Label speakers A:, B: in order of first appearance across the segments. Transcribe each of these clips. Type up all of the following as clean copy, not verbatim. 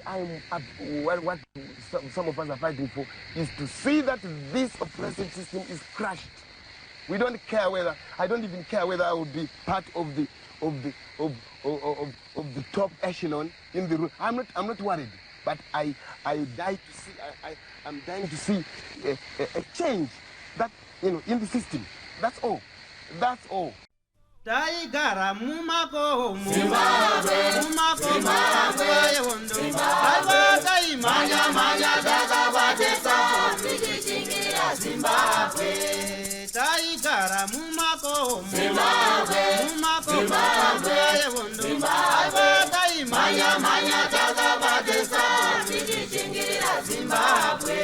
A: I'm up, what some of us are fighting for is to see that this oppressive system is crushed. We don't care whether, I don't even care whether I will be part of the top echelon in the room. I'm not worried, but I die to see, I'm dying to see a change in the system. That's all. That's all.
B: Taigara mumakomo, mumakomo yehondo, aiwa, taimhanya mhanya takabatesa
C: tichishingirira Zimbabwe.
B: Taigara mumakomo, mumakomo yehondo, aiwa, taimhanya mhanya takabatesa
C: tichishingirira Zimbabwe.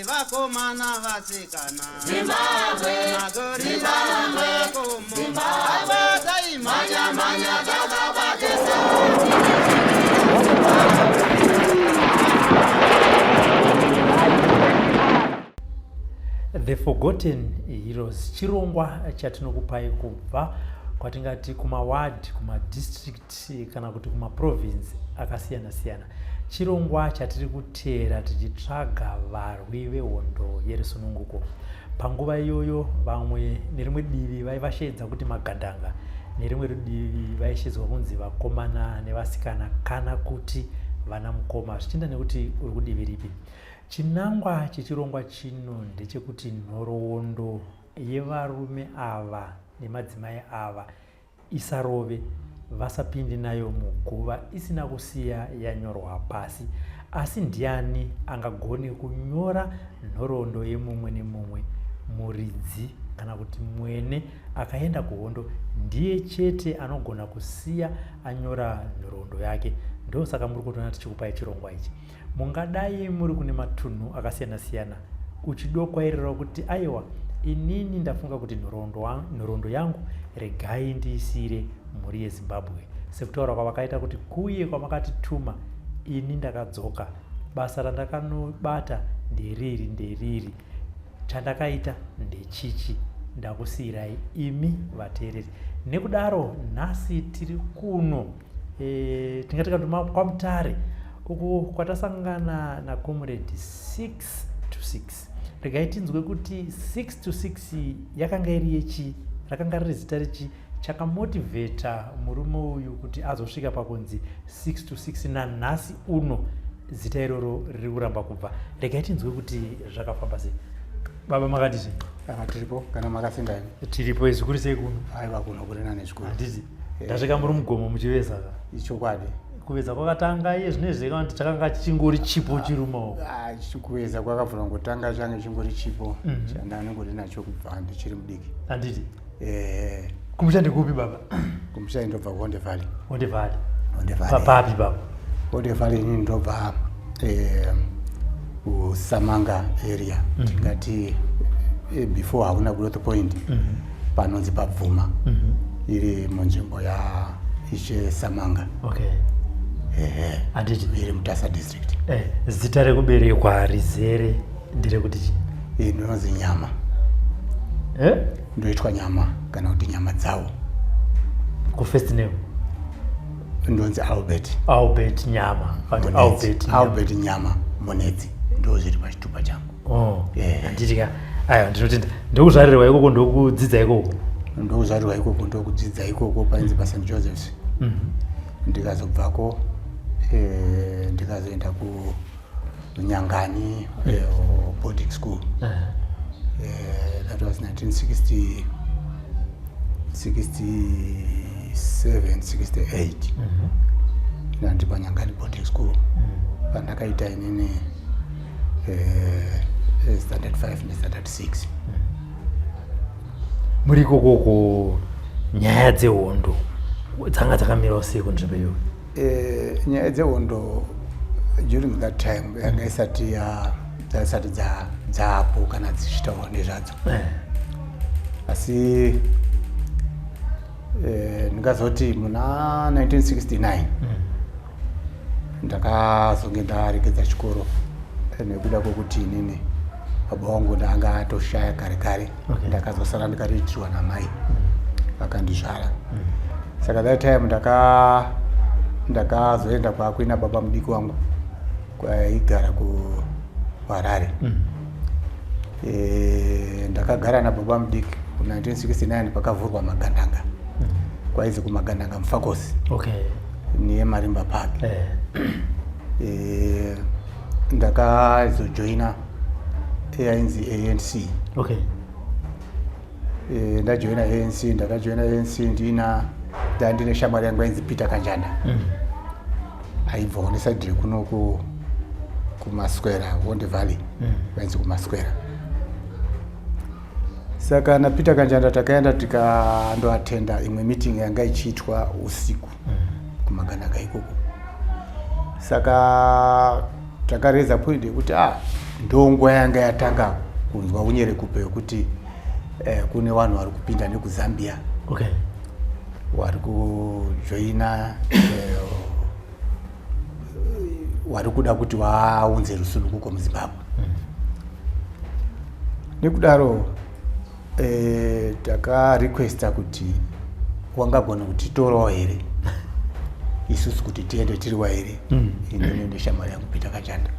B: Vakomana, vasikana,
C: Zimbabwe,
B: magorira mumakomo, aiwa, taimhanya mhanya
C: takabatesa.
D: The Forgotten Heroes chirongwa chatinokupai kubva kwatingati kumaward, kumadistrict kana kuti kumaprovince akasiyana-siyana. Chirongwa chatiri kuteera tichitsvaga varwi vehondo yerusununguko. Panguva iyoyo vamwe nerimwe divi vaivasheedza kuti magandanga, nerimwe rudivi vaishedzwa kunzi vakomana nevasikana kana kuti vana mukoma, zvichienda nekuti uri kudivi ripi. Chinangwa chechirongwa chino ndechekuti nhoroondo yevarume ava nemadzimai ava isarove, vasapinde nayo muguva isina kusiya yanyorwa pasi. Asi ndiani angagone kunyora nhoroondo yemumwe nemumwe? Muridzi kana kuti mwene akaenda kuhondo ndiye chete anogona kusiya anyora nhoroondo yake. Ndosaka muri kutoona tichikupai chirongwa ichi. Mungadai muri kune matunhu akasiyana-siyana, uchidokwairirawo kuti aiwa, inini ndafunga kuti nhoroondo yangu regai ndiisire mhuri yeZimbabwe, sekutaura kwavakaita kuti kuye kwamakatituma, ini ndakadzoka, basa randakanobata nderiri, nderiri, chandakaita ndechichi, ndakusiyirai imi vateereri. Nekudaro nhasi tiri kuno tingati katuma kwaMutare uku kwatasangana nacomrade 6 to 6. Regai tinzwe kuti 6 to 6 yakanga iri yechi, rakanga riri zita rechi, chakamotivheta murume uyu kuti azosvika pakunzi 6 to 6. Nanhasi uno zita iroro riri kuramba kubva. Regai tinzwe kuti zvakafamba sei. Baba, makadizve?
E: Kana tiripo, kana makasimba imi?
D: Tiripo. Zvikuru sei kuno?
E: Aiwa, kuno kuri nane zvikuru.
D: Handiti ndasvika muri mugomo muchiveza ka?
E: Ichokwadi.
D: Kuveza kwakatanga iye zvinezvi kana kuti chakanga chingori chipo chirumawo?
E: Ah, kuveza kwakabvura ngotanga change chingori chipo chandanongori nacho kubva ndichiri mudiki.
D: Handiti
E: Eh,
D: kumusha ndikupi, baba?
E: Kumusha ndobva kuHonde Valley.
D: Honde Valley?
E: Honde Valley.
D: Papapi, baba?
E: Honde Valley, inini ndobva kuSamanga area. Tingati before hauna growth point, panonzi paBvuma, iri munzvimbo ya Ishe Samanga. Ehe.
D: Handiti
E: iri Mutasa District.
D: Zita rekuberekwa rizere nderekuti chii?
E: Iyi ndinonzi Nyama.
D: Eh?
E: Ndoitwa Nyama kana kuti Nyama Dzawo.
D: Kufirst name?
E: Ndonzi Albert.
D: Albert Nyama but
E: Munetsi.
D: Albert Nyama.
E: Albert Nyama Munetsi, ndo zviri pachitupa changu.
D: Oh.
E: Eh.
D: Handiti ka? Aiwa, ndinotenda. Ndokuzvarirwa ikoko, ndokudzidza ikoko?
E: Ndokuzvarirwa ikoko, ndokudzidza ikoko painzi paSt Josephs. Ndikazobvako ndikazoenda kuNyangani boarding school. That was 1960 67 68. Ndandi paNyangani boarding school pandakaita inini standard 5 nestandard 6.
D: Muri ikokoko nyaya dzehondo dzanga dzakamirawo sei kunzvimbo iyoyo?
E: Nyaya dzehondo during that time yanga isati dzasati dzapo kana dzichitaurwa nezvadzo. Asi ndingazoti muna 1969 ndakazonge ndaregedza chikoro nekuda kwekuti inini baba vangu ndanga atoshaya kare kare. Ndakazosara ndikariitirwa namai vakandizvara. Saka that time ndaka Ndakazoenda kwakuina baba mudiki wangu kwaigara kuHarare. Ndakagara nababa mudiki ku1969 pakavhurwa magandanga, kwaizi kumagandanga Mufakose, niye Marimba Park. Ndakazojoina yainzi ANC. Ndajoina ANC, ndakajoina ANC ndina ndandine shamwari yangu yainzi Peter Kanjanda, aibvawo neside rekuno kuMaswera, Honde Valley, vainzi kuMaswera. Saka naPeter Kanjanda takaenda tikandoatenda imwe meeting yanga ichiitwa usiku kumagananga ikoko. Saka takareza point yekuti ndo nguva yanga yatanga kunzwa unyerekupe wekuti kune vanhu vari kupinda nekuZambia, vari kujoina, vari kuda kuti vaunze rusununguko muZimbabwe. Nekudaro takarequesta kuti wangagona kutitorawo here isusu kuti tiende tiri wairi, inini neshamwari yangu Peter Kajanda.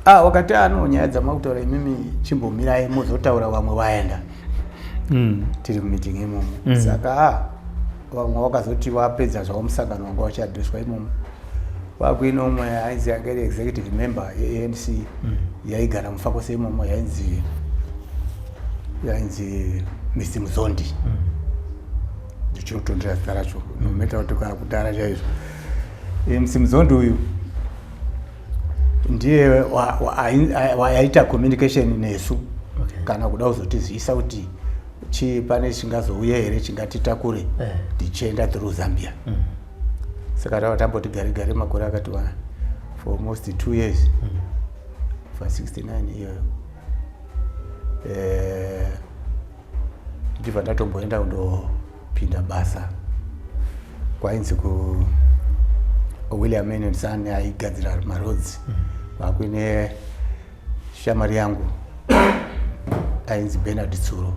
E: Wakati ano nyaya dzamakutaura imimi chimbomirai muzotaura vamwe vaenda. Tiri mumeeting imomo. Saka vamwe vakazoti vapedza zvavo musangano wanga wachiadreswa imomo, vakuine umwe ainzi anga iri executive member yeANC, yaigara Mufakose imomo, yainzi Mr Muzondi. Ndichirotondera zita racho nometa kuti kakudhara chaizvo. Mr Muzondi uyu ndiye waita communication nesu kana kuda kuzotizivisa kuti chii pane chingazouya here chingatitakure tichienda through Zambia. Saka tava tamboti gare gare makore akati wa for almost 2 years, for 69 iyoyo, ndibva ndatomboenda kundopinda basa kwainzi ku William Main and Son, aigadzira maroads. Kwakuine shamwari yangu ainzi Bernard Tsuro.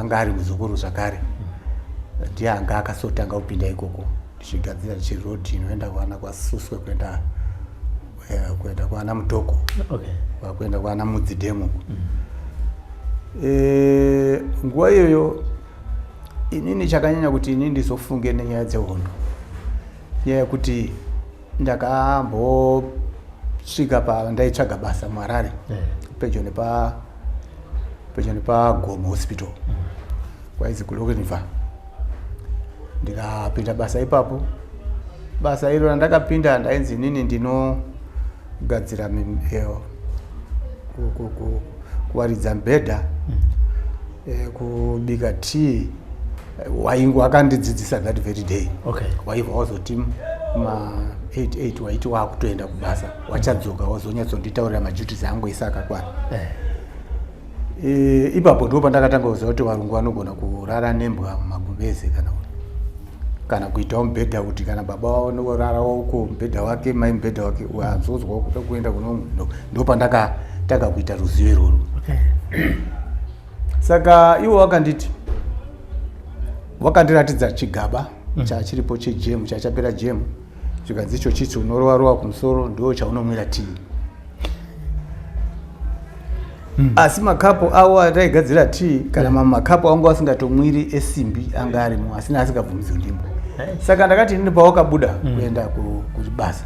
E: Anga ari muzukuru zvakare, ndiye anga akasotanga kupinda ikoko tichigadzira chiroad inoenda kwana kwaSuswe kuenda kuenda kwana Mutoko, kwakuenda kwana Mudzi Dam. Nguva iyoyo inini chakanyanya kuti inini ndizofunge nenyaya dzehondo, nyaya yekuti ndakambosvika pandaitsvaga basa muHarare, pedyo nepaGomo Hospital, kwainzi kuLochnvar. Ndikapinda basa ipapo. Basa iro randakapinda ndainzi inini ndinogadzira kuwaridza mibhedha, kubika tea. Waingu wakandidzidzisa that very day. Waibva wazoti ma 88 waiti wakutoenda kubasa, wachadzoka wazonyatsonditaurira maduties angu ese akakwana. Ipapo ndipo pandakatanga kuziva kuti varungu vanogona kurara nembwa mumagumbeze, kana kuitawo mubhedha, kuti kana baba vanorarawo uko mubhedha wake, mai mubhedha wake, wazozwa kuda kuenda kuno. Ndo pandakatanga kuita ruzivo irworwo. Saka iwo wakanditi wakandiratidza chigaba chachiripo chejemu, chachapera jemu, zvikanzi icho chiti unorova rova kumusoro, ndo chaunomwira tii. Asi makapu avo ataigadzira tii kana mamwe makapu angu asingatomwiri esimbi anga arimo, asina asingabvumidzwi ndimo. Saka ndakati inini pawakabuda kuenda kubasa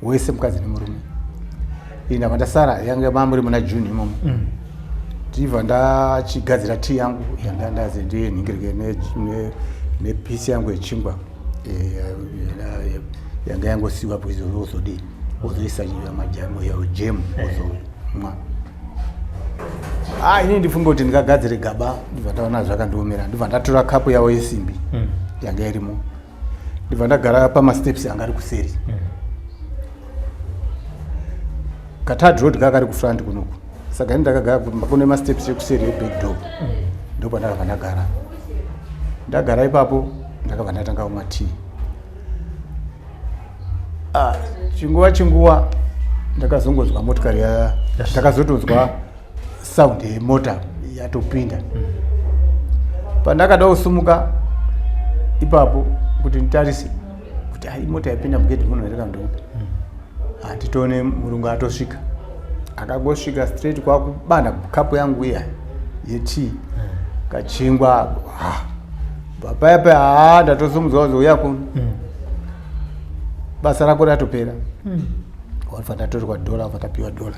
E: wese mukadzi nemurume, ini ndabva ndasara. Yange mamuri muna June imomo. Ndibva ndachigadzira tii yangu yanga ndazi ndiyenhingirike nepiece yangu yechingwa, yanga yangosiwa ozodii, ozoisa majamu jemu, ozomwa. Ini ndifunga kuti ndingagadzire gaba, ndibva ndaona zvakandiomera. Ndibva ndatora kapu yavo yesimbi yanga irimo, ndibva ndagara pamasteps anga ari kuseri. Katarred road kakari kufront kunoku, saka ini ndakagara kune masteps ekuseri eback door. Ndopandakabva ndagara. Ndagara ipapo ndakabva ndatanga kumwa tea. Chinguva chinguva ndakazongonzwa motikari ya ndakazotonzwa sound yemota yatopinda. Pandakada kusumuka ipapo kuti nditarise kuti ai mota yapinda mugedhi muno here kandopi, handitoone murungu atosvika. Akangosvika straight kwakubanda kapu yangu iya yetii, kachingwa. Bva paya paya, haa, ndatosimudzwa kunzi uya kuno, basa rako ratopera. Wabva ndatorerwa dhola, bva tapiwa dhola.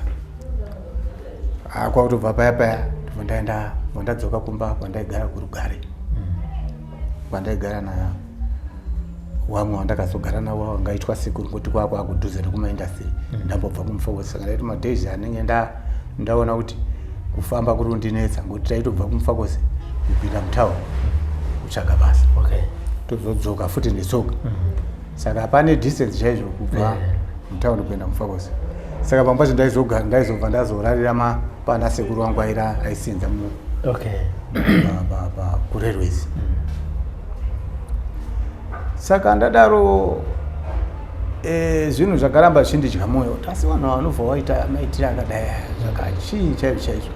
E: Kwakutobva paya paya ndobva ndaenda, bva ndadzoka kumba kwandaigara kuRugare, kwandaigara na wamwe wandakazogara navo wangaitwa sekuru, ngoti kwakwa kudhuze nekumaindastry. Ndambobva kuMufakose, saka ndaiti madays anenge ndaona kuti kufamba kuri kundinetsa, ngokuti taitobva kuMufakose kupinda mutauni kutsvaga basa, tozodzoka futi netsoka. Saka pane distance chaizvo kubva mutauni kuenda Mufakose. Saka pamwe pacho ndaizogara, ndaizobva ndazorarira pana sekuru wangu aira aisenza mu kurailways. Saka ndadaro, zvinhu zvakaramba zvichindidya mwoyo, kuti asi vanhu vanobva waita maitiro akadai aya, zvaka chii chaizvo chaizvo?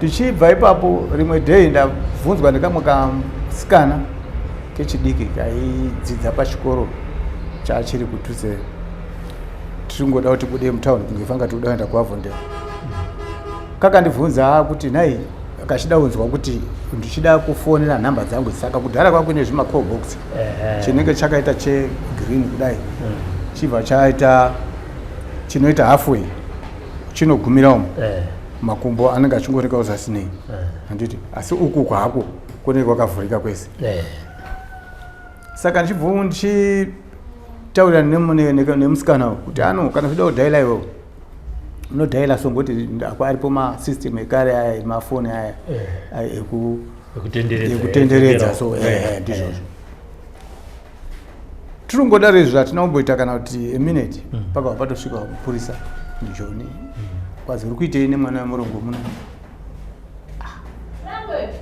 E: Tichibva ipapo, rimwe day ndabvunzwa nekamwe kamusikana kechidiki kaidzidza pachikoro chachiri kudhuze. Tiringoda kuti bude mutauni kunge fanga tikuda kuenda kuAvondale. Kakandibvunza kuti nhai, kachida kunzwa kuti ndichida kufonera nhamba dzangu. Saka kudhara kwakuine zvimacall box chinenge chakaita chegreen kudai, chibva chaita chinoita halfway, chinogumira umu. Makumbo anenge achingooneka uzasinei, handiti? Asi uku kwako kunenge kwakavhurika kwese. Saka ndichibva ndichitaurira nemusikana uyu kuti ano kana uchida kudhaila iwewo unodhaila, so ngoti aripo masystem ekare aya emafoni aya aya
D: ekutenderedza.
E: Ekutenderedza so. Ndizvozvo tiringodaro izvo. Hatina kumboita kana kuti a minute, pakabva patosvika mupurisa mujoni, kwazi, "Uri kuitei nemwana wemurungu muno?"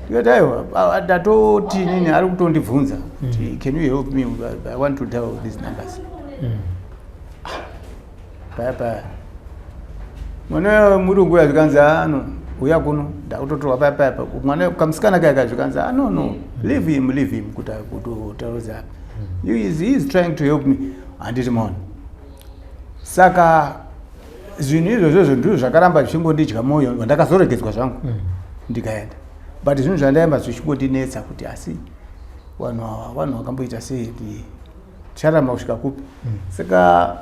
E: Ndikati, "Aiwa, ndatoti nini ari kutondibvunza kuti can you help me? I want to dial these numbers." Paya paya mwana wemurungu uya zvikanzi, "Ano uya kuno." Ndakutotorwa paya paya mwana kamusikana kaya kaya zvikanzi, "Ah, no, no, leave him, leave him," kuti kutaudza, he is trying to help me, handiti maona? Saka zvinhu izvozvozvo ndizvo zvakaramba zvichingondidya mwoyo. Ndakazoregedzwa zvangu ndikaenda, but zvinhu zvandaimba zvichingondinetsa kuti asi vanhu ava, vanhu vakamboita sei? Ticharamba kusvika kupi? Saka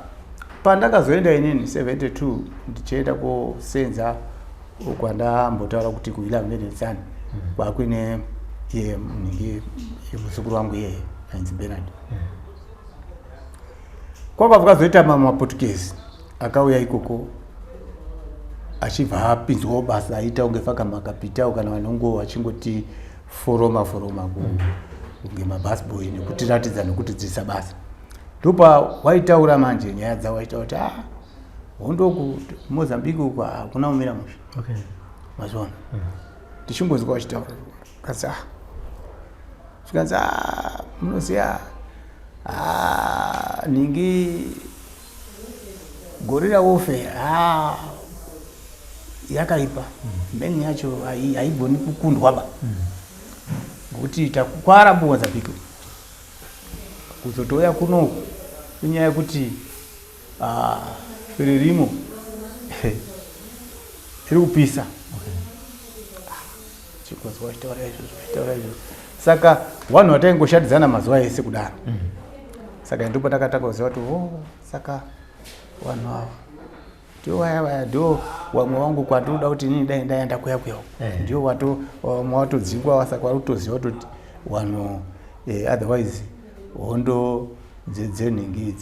E: pandakazoenda inini 72 ndichienda kosenza kwandambotaura kuti kuIlamvedetsani, kwakuine iye munhingi muzukuru wangu iyeye ainzi Bernard, kwakabva kazoita mamwe maPortuguese akauya ikoko, achibva apinzwawo basa, aita kunge fakamakapitao kana vanongo vachingoti foroma foroma kunge mabusboy, nekutiratidza nekutidzidzisa basa. Ndopa waitaura manje nyaya dzavo, waitaura kuti, "Ah, hondo kuMozambique uku hakuna kumira mushe." Mazviona, tichingozwa vachitaura kazi, ah, zvikanzi, "Ah, munoziva, ah, nhingi guerrilla warfare, ah, yakaipa mheni yacho haigoni kukundwa ba, ngokuti takukwara muMozambique, kuzotouya kunoku inyaya yekuti, ah, Frelimo iri kupisa." Chikonzwa vachitaura izvozvo, vachitaura izvozvo. Saka vanhu vataingoshandidzana mazuva ese kudaro. Saka ndipo ndakatanga kuziva kuti, o, saka vanhu ava ndio vaya vaya, ndio wamwe wangu kwandinoda kuti inini dai ndaenda kuya kuya uku. Ndio wato wamwe watodzingwa, saka vari kutoziva kutoti vanhu, otherwise hondo dzenhingi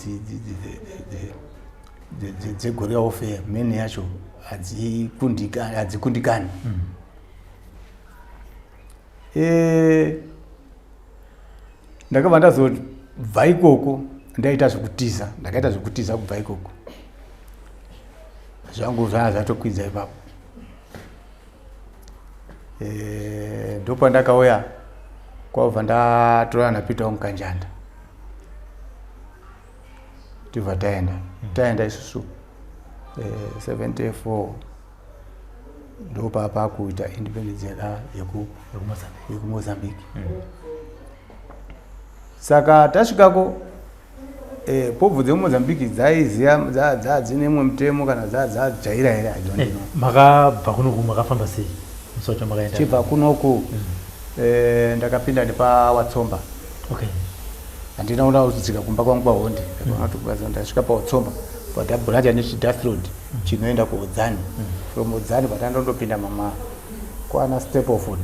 E: dzeguerrilla warfare mheni yacho hadzikundikani. Ndakabva ndazobva ikoko, ndaita zvekutiza, ndakaita zvekutiza kubva ikoko zvangu zvaa zvatokwidza ipapo. Ndopandakauya kwabva ndatorana naPeter wangu Kanjanda, tibva taenda isusu, 74. Ndopapakuita independence yekuMozambique. Saka tasvikako, povhu dzemuMozambique dzaiziya dzadzine imwe mutemo kana dzajaira here, I don't know.
D: Makabva kunoku makafamba sei musi wacho makaenda?
E: Chibva kunoku, ndakapinda nepaWatsomba. Handina kuda kudzika kumba kwangu paHonde. Ndakaona kuti kubaza ndasvika paWatsomba, patabhuracha nechidust road chinoenda kuOdzani. From Odzani patandondopinda mama kwana Stapleford,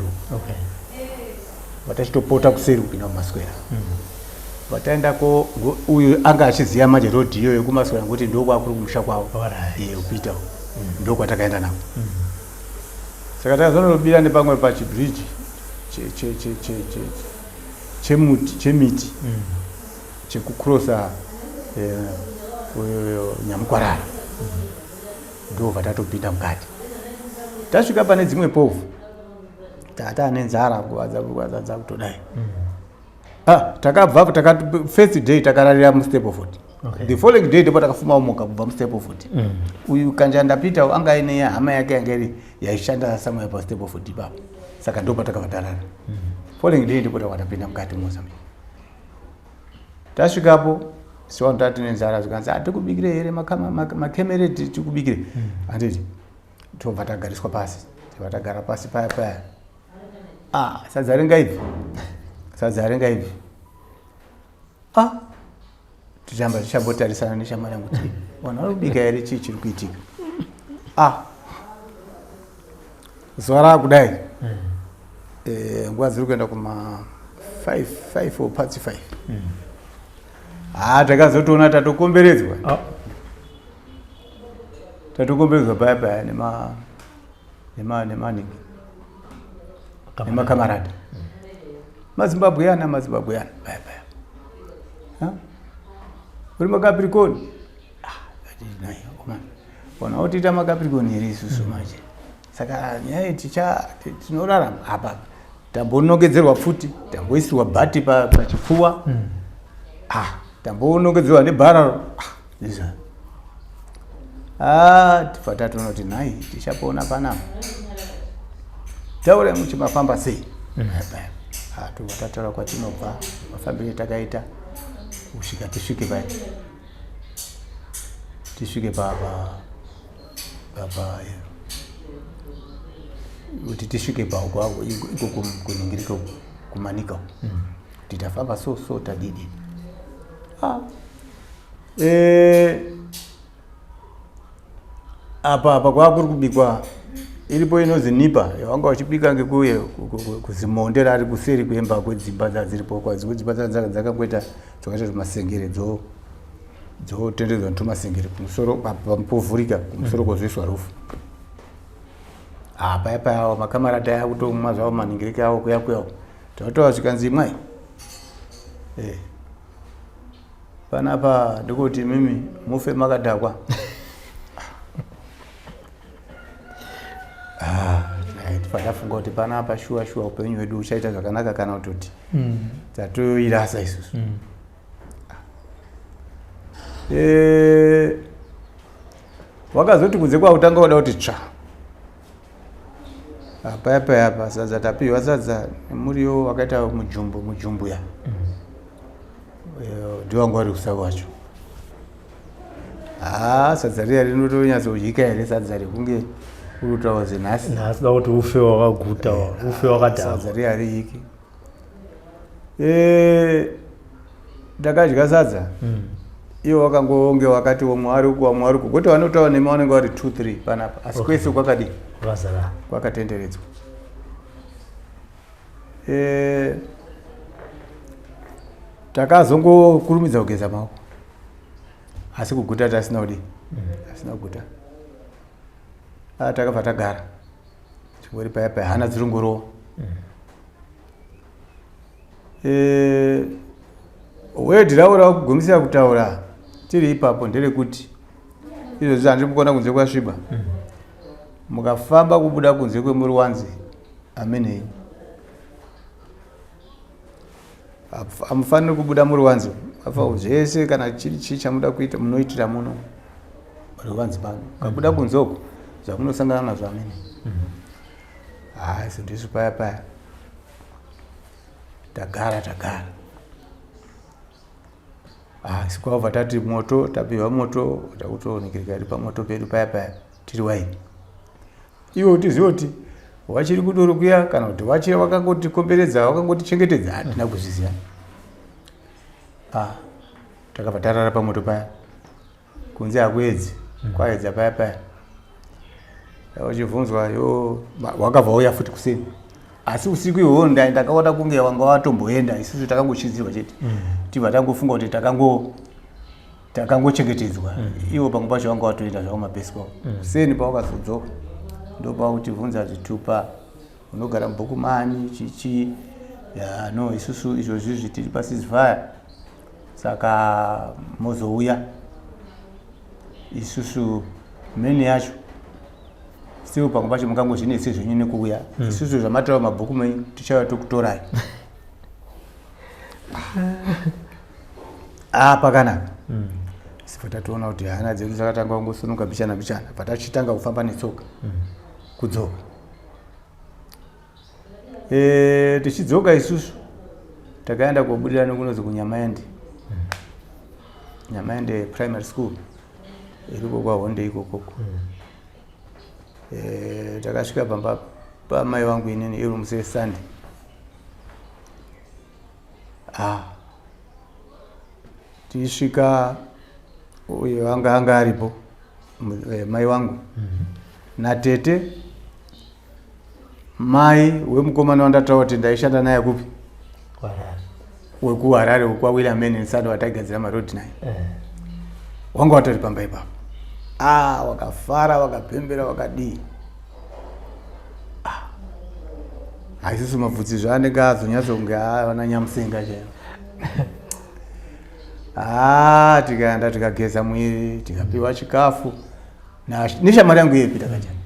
E: vatachitopota kuseri kupinda muMaswera. Vataendako, uyu anga achiziva manje road iyoyo kuMaswera ngokuti ndokwakuri kumusha kwavo. Iye kupita ndokwatakaenda nako. Saka takazonobira nepamwe pachibridge chemuti, chemiti, chekucrossa Nyamukwarara. Ndobva tatopinda mukati. Tasvika pane dzimwe povhu, tata ane nzara, nguva dzakutodai. Ah, takabva first day takararira muStapleford. The following day ndipo takafuma muka kubva muStapleford. Uyu Kanjanda Peter anga aine hama yake yanga iri yaishanda somewhere paStapleford ipapo, saka ndo patakabva tarara. Following day ndipo takabva tapinda mukati muMozambique. Tasvikapo siwanhu tatine nzara, zvikanzi, "Hatikubikire here makemere? Tikubikire." Handiti tobva tagariswa pasi, tobva tagara pasi paya paya. Ah, sadza ringaibvi, sadza ringaibvi. Ah, tichamba tichambotarisana neshamwari yangu kuti vanhu vari kubika here, chii chiri kuitika? Ah, zuva raakudai, nguva dziri kuenda kuma 5, 5 or past 5. Ha, takazotoona tatokomberedzwa. Tatokomberedzwa paya paya nema nema nemaningi nemakamarada, maZimbabweana, maZimbabweana paya paya. Ha? Uri maCapricorn? Ona utiita maCapricorn here isusu manje? Saka nyaya ticha tinorarama apa, tambonongedzerwa pfuti, tamboisirwa bhati pachipfuwa, ah, tambonongedzerwa nebhararo. Ah, izvo. Ah, tibva tatoona kuti nhai, tichapona panapa. Taurai muchimafamba sei? Ah, tobva tataura kwatinobva, mafambiro takaita kusvika tisvike pai, tisvike pa kuti tisvike pa iko kuningirika kuManica uko, kuti tafamba so so, tadidi. Ah. Apa kwakuri kubikwa iripo inonzi nipa yavanga vachibika ngekuye kuzimonde rari kuseri kwemba kwedzimba dzadziripo, kwadzimwe dzimba dzakangoita dzakaita tumasengere, dzotenderedzwa netumasengere kumusoro, povhurika kumusoro, kwozoiswa rufu. Ah, paya paya makamarata aya kutomwa zvavo maningirike avo kuya kuya uko. Tautova zvikanzi, "Imwai." Panapa ndikuti mimi mufe makadhakwa. Ah, patafunga kuti panapa shuwa shuwa upenyu hwedu uchaita zvakanaka kana kutoti tatoirasa isusu. Wakazoti kunze kwakutanga kuda kuti tsva paya paya pa sadza, tapiwa sadza nemuriwo wakaita mujumbu mujumbuya. Ndiwo wanga uri usavi wacho. Ha, sadza riya rinotonyatsodyika here, sadza rekunge uri kutaura zenhasi?
D: Nhasi da kuti ufe wakaguta, ufe wakadhakwa.
E: Sadza riya riyiki. Ndakadya sadza, iwo wakangonge wakati wamwe vari uku, wamwe vari uku, kuti vanotaura nemi vanenge vari 2 3 panapa, asi kwese kwakadii?
D: Kwakazara.
E: Kwakatenderedzwa. Takazongokurumidza kugeza maoko, asi kuguta tasina kudii, asina kuguta. Ah, takabva tagara chingori paya paya, hana dziri ngorowa. Wedhi ravo rakugumisira kutaura tiri ipapo nderekuti izvozvi handiri kuona kunze kwasviba, mukafamba kubuda kunze kwemuruwanze amenei, hamufaniri kubuda muruwanze afa zvese. Kana chiri chii chamuda kuita, munoitira muno ruvanze pano. Ukabuda kunze uko, Zvamunosangana nazvo amene. Hayi, so ndisu paya paya tagara tagara. Ah, sikwabva tati moto, tapiwa moto, takutoonekera iri pamoto pedu paya paya tiri waini. Iwe utizive kuti wachiri kudoro kuya kana kuti wachiri wakangotikomberedza, wakangotichengetedza, hatina kuzviziva. Ah, takabva tarara pamoto paya, kunze hakuedzi, kwaedza paya paya. Uchibvunzwa yo wakabva uya futi kuseni, asi usiku ihwohwo ndakaona kunge wanga watomboenda, isusu takangochidzirwa chete. Tibva tangofunga kuti takangochengetedzwa. Ivo pamwe pacho wanga watoenda zvavo mabhesi kwavo. Kuseni pawakazodzoka, ndopakutibvunza zvitupa, unogara mubhuku mani, chichi. Ya, no, isusu izvozvizvi tiri paceasefire, saka mozouya isusu meni yacho still pamwe pacho mungangozvinetse zvenyu nekuuya. Isusu zvamataura mabhuku menyu, tichauya tokutorai. Ah, pakanaka. Sibva tatoona kuti hana dzedu dzakatanga kungosunuka bichana bichana, bva tachitanga kufamba netsoka kudzoka. Tichidzoka isusu takaenda kobudira nekunozi kuNyamaende, Nyamaende Primary School iriko kwaHonde ikokoko. Takasvika pamba pamai vangu inini iri musi weSunday. Ah, tichisvika, uyo anga aripo mai vangu natete mai wemukomana wandataura kuti ndaishanda naye kupi, wekuHarare, wekwaWilliam Mann and Son, wataigadzira marodhi naye. Wanga watori pamba ipapo. Ah, wakafara, wakapembera, wakadii. Ah, haisusu mabvudzi zvaanenge azonyatsonge ana nyamusenga chaivo. Ah, tikaenda tikageza mwiri, tikapiwa chikafu neshamwari yangu iye Peter Kanjanda.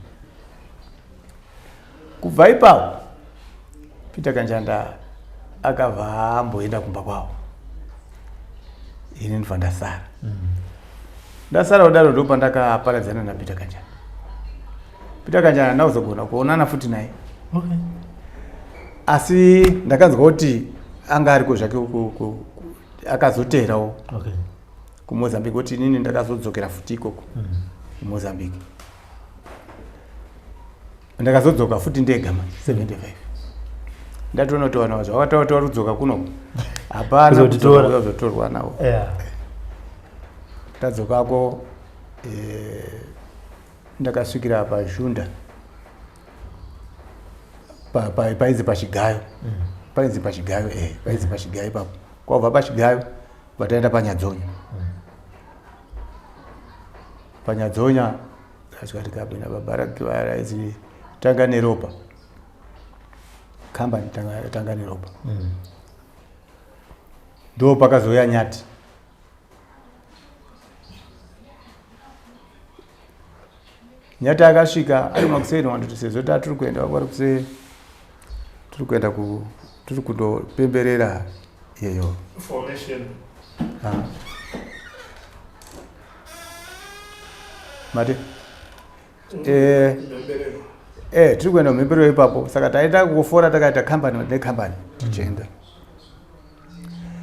E: Kubva ipapo Peter Kanjanda akabva amboenda kumba kwavo, ini ndibva ndasara. Ndasara kudaro, ndo pandakaparadzana naPeter Kanjanda. Peter Kanjanda handina kuzogona kuonana futi naye. Asi ndakanzwa kuti anga ariko zvake akazoteerawo kuMozambique, kuti inini ndakazodzokera futi ikoko kuMozambique. Ndakazodzoka futi ndega manje 75, ndatoona kuti vanhu zvavataura kuti vari kudzoka kuno, hapana.
D: Kuzotitora.
E: Kuzotorwa navo. Tadzokako, ndakasvikira pazhunda painzi pachigayo, painzi pachigayo, painzi pachigayo ipapo. Kwabva pachigayo vataenda paNyadzonya. Panyadzonya tasvika, tikapinda pabharaki varaidzi Tanga Neropa Kambani. Tanga Neropa ndo pakazouya Nyati. Nyati akasvika ari makuseni, wandoti sezvo tatiri kuenda vari kuse tiri kuenda ku tiri kundopemberera iyeyo
F: formation.
E: Ah. Mati
F: Mhemberero.
E: Tiri kuenda kumhemberero ipapo, saka taita kufora, takaita kambani nekambani tichienda.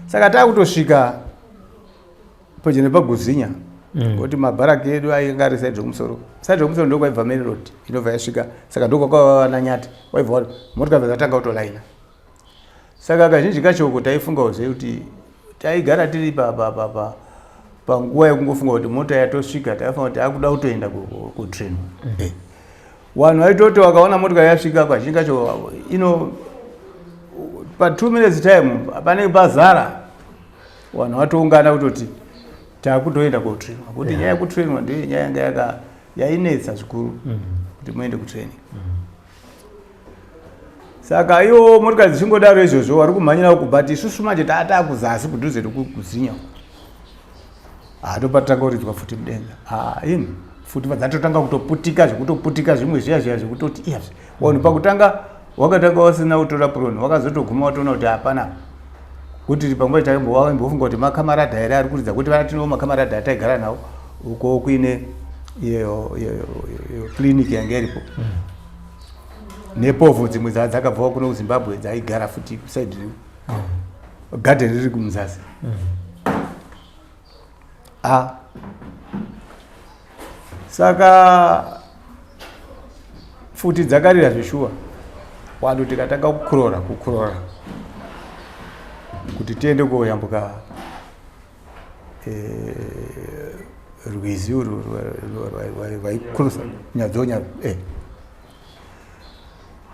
E: Saka taakutosvika pedyo nepaGuzinya, ngokuti mabharaki edu ainge ari side rekumusoro. Side rekumusoro ndokwaibva main road inobva yasvika, saka ndokwakava nanyati waibva motikari dzakatanga kutolaina. Saka kazhinji kacho uko taifungawo zve kuti taigara tiri panguva yekungofunga kuti mota yatosvika, taifunga kuti akuda kutoenda kutrain. Vanhu vaitoti vakaona motikari yasvika, kazhinji kacho ino pa 2 minutes time panenge pazara vanhu vatoungana kutoti takutoenda kotrainwa, kuti nyaya yekutrainwa ndiyo nyaya yanga yainetsa zvikuru kuti muende kutraining. Saka iwo motikari dzichingodaro izvozvo, vari kumhanyira uku, but isusu manje taataa kuzasi kudhuze nekuGuzinya, hatopatanga kuridzwa futi mudenga. Ah, ini futi dzatotanga kutoputika zvekutoputika, zvimwe zviya zviya zvekutoti iya vanhu pakutanga wakatanga wasina kutora prone, wakazotoguma watoona kuti hapana, kuti panguva taimbofunga kuti makamaradha here ari kuridza, kuti vana tinowo makamaradha ataigara nawo uko kuine. Iyo clinic yanga iripo nepovho dzimwe dzakabvawo kuno kuZimbabwe dzaigara futi kusaidi garden riri kumuzasi. A saka futi dzakarira zveshuwa, vanhu tikatanga kukurora kukurora kuti tiende koyambuka rwizi urwu rwaikurusa Nyadzonya.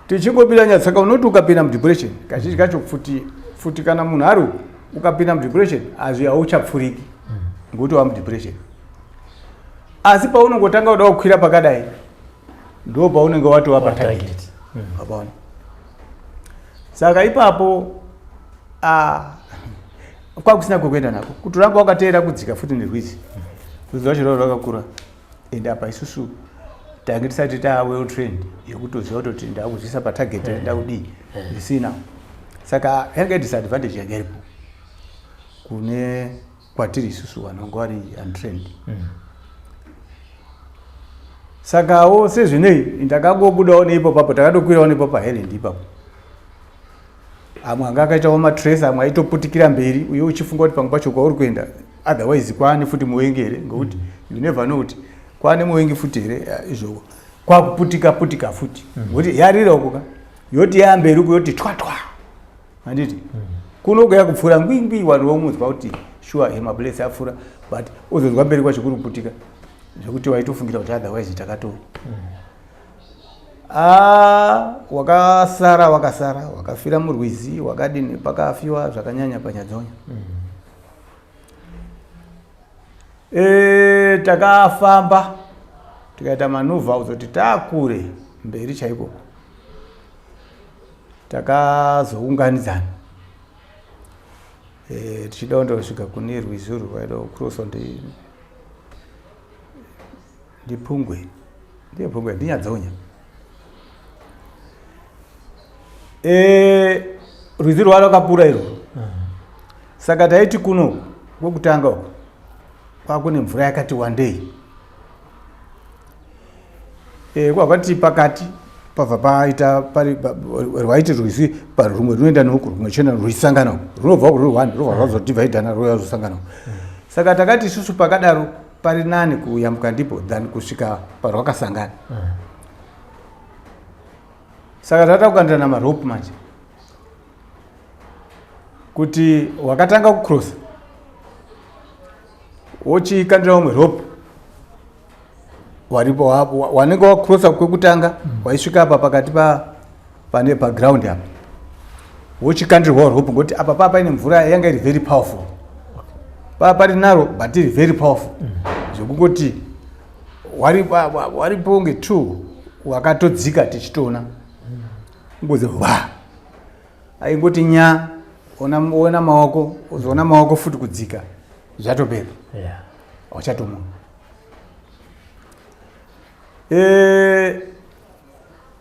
E: Tichingopinda Nyatsaka, unoti ukapinda mudepression kazhinji kacho futi futi, kana munhu ari uku ukapinda mudepression hazvi hauchapfuriki ngokuti wa mudepression. Asi paunongotanga kuda kukwira pakadai, ndo paunenge watova patarget.
D: Target.
E: Wapaona? Saka ipapo, ah, kwakusina kwekuenda nako, kuti uramba wakateera kudzika futi nerwizi. Rwizi rwacho rwava rwakakura, ende apa isusu tange tisati taa well trained yekutoziva kutoti ndakuzvisa patarget, ndakudii, zvisina. Saka yanga disadvantage yanga iripo kune kwatiri isusu vanhu vanga vari untrained. Sakawo sezvinei ndakangobudawo neipo papo, takatokwirawo nepo pahighland ipapo. Amwe anga akaitawo matrace, amwe aitoputikira mberi, uye uchifunga kuti pamwe pacho kwauri kuenda otherwise kwaane futi muvengi here, ngokuti you never know kuti kwaane muvengi futi here. Izvoko kwakuputika putika futi, ngokuti yarira uko ka, yoti yamberi uko yoti twa twa, handiti? Kuno kuya kupfuura ngwingwi, vanhu vomunzwa kuti sure hemabullets apfuura, but uzonzwa mberi kwacho kuri kuputika zvekuti waitofungira kuti otherwise takato. Ah, wakasara wakasara, wakafira murwizi, wakadini, pakafiwa zvakanyanya paNyadzonya. Takafamba tikaita manoeuvre kuzoti taakure mberi chaiko, takazounganidzana tichida kundosvika kune rwizi urwu rwaida kucrosswa ndiPungwe, ndiye Pungwe, ndiNyadzonya. Rwizi rwa rwakapura irwo. Saka taiti kuno kwekutanga uku kwakune mvura yakati wandei. Kwakati pakati pabva paita pari rwaiti rwizi rumwe runoenda noku, rumwe chena rwuchisangana uku, runobva uku ruri one, rwobva rwazodivhaidhana rwouya rwosangana uku. Saka takati isusu pakadaro pari nani kuyambuka ndipo than kusvika parwakasangana. Saka tata kukandirana marope manje kuti wakatanga kucrossa wochikandira umwe rope waripo wanenge wacrossa kwekutanga, waisvika apa pakati pa pane paground apa, wochikandirwawo rope, ngokuti apa paa paine mvura yanga iri very powerful, paa pari naro but iri very powerful zvekungoti waripo nge two wakatodzika tichitoona ngozi wa aingoti nya ona, ona maoko, uzoona maoko futi kudzika zvatopera. Hauchatomuna.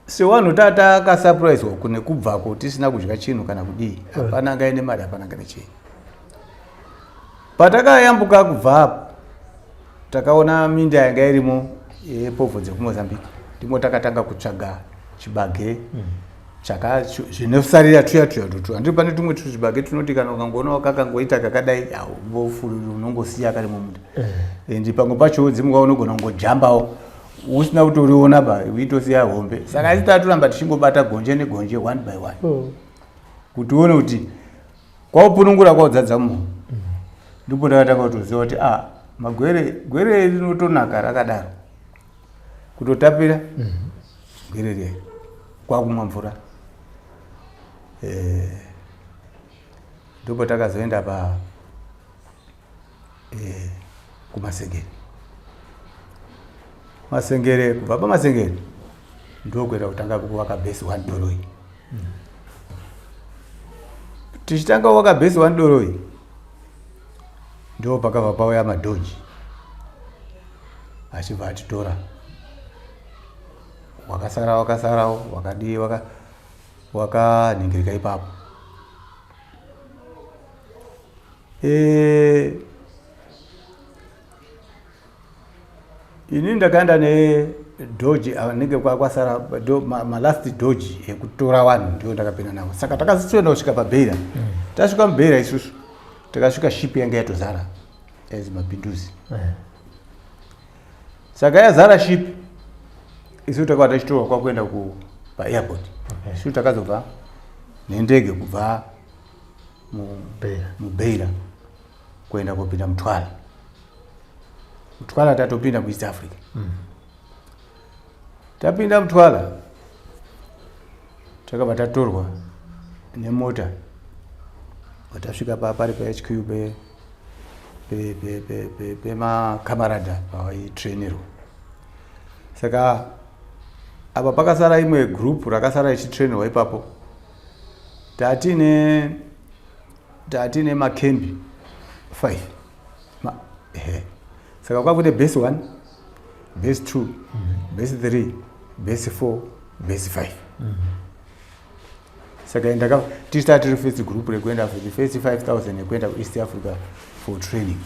E: Sevanhu takasurpriswa kune kubvako tisina kudya chinhu kana kudii, hapana anga ine mari, hapana anga nechii. Patakayambuka kubva apo, takaona minda yanga irimo yepovho dzekuMozambique, ndimo takatanga kutsvaga chibage chaka zvinosarira tuya tuya tutu, handiri? Pane tumwe tuzvibage tunoti kana ukangoona kakangoita kakadai, haubofuriri, unongosiya kari mumunda. And pamwe pacho dzimwe unogona kungojambawo usina kutoriona ba, uitosiya hombe. Saka isi tatoramba tichingobata gonje negonje one by one kuti uone kuti kwaupunungura kwaudzadza mumo. Ndipo takatanga kutoziva kuti a magwere, gwere rinotonaka rakadaro, kutotapira gwere riya kwakumwa mvura. Ndipo takazoenda pa kuMasengere. Masengere, kubva paMasengere ndokuenda kutanga kuvaka base one Doroi. Tichitanga kuvaka base one Doroi, ndo pakabva pauya madhonji achibva atitora. Wakasara wakasarawo wakadii wakanhingirika ipapo. Ini ndakaenda nedhoji anenge kwasara malast dhoji ekutora vanhu, ndiyo ndakapinda navo. Saka takasitoenda kusvika paBeira. Tasvika muBeira isusu takasvika ship yanga yatozara as mabhinduzi. Saka yazara ship, isu takava tachitorwa kwakuenda paairport. Isu takazobva nendege kubva muBeira kuenda kopinda Mutwara. Mutwara tatopinda kuEast Africa. Tapinda Mutwara takabva tatorwa nemota, tasvika pari paHQ pemakamarada pavaitrainirwa. Saka apa pakasara imwe group rakasara ichitrainirwa ipapo. Tatine makembi 5. Ehe, saka kwakune base 1, base 2, base 3, base 4, base 5. Saka ndaka tisi tiri first group rekuenda for the first 5000 yekuenda kuEast Africa for training.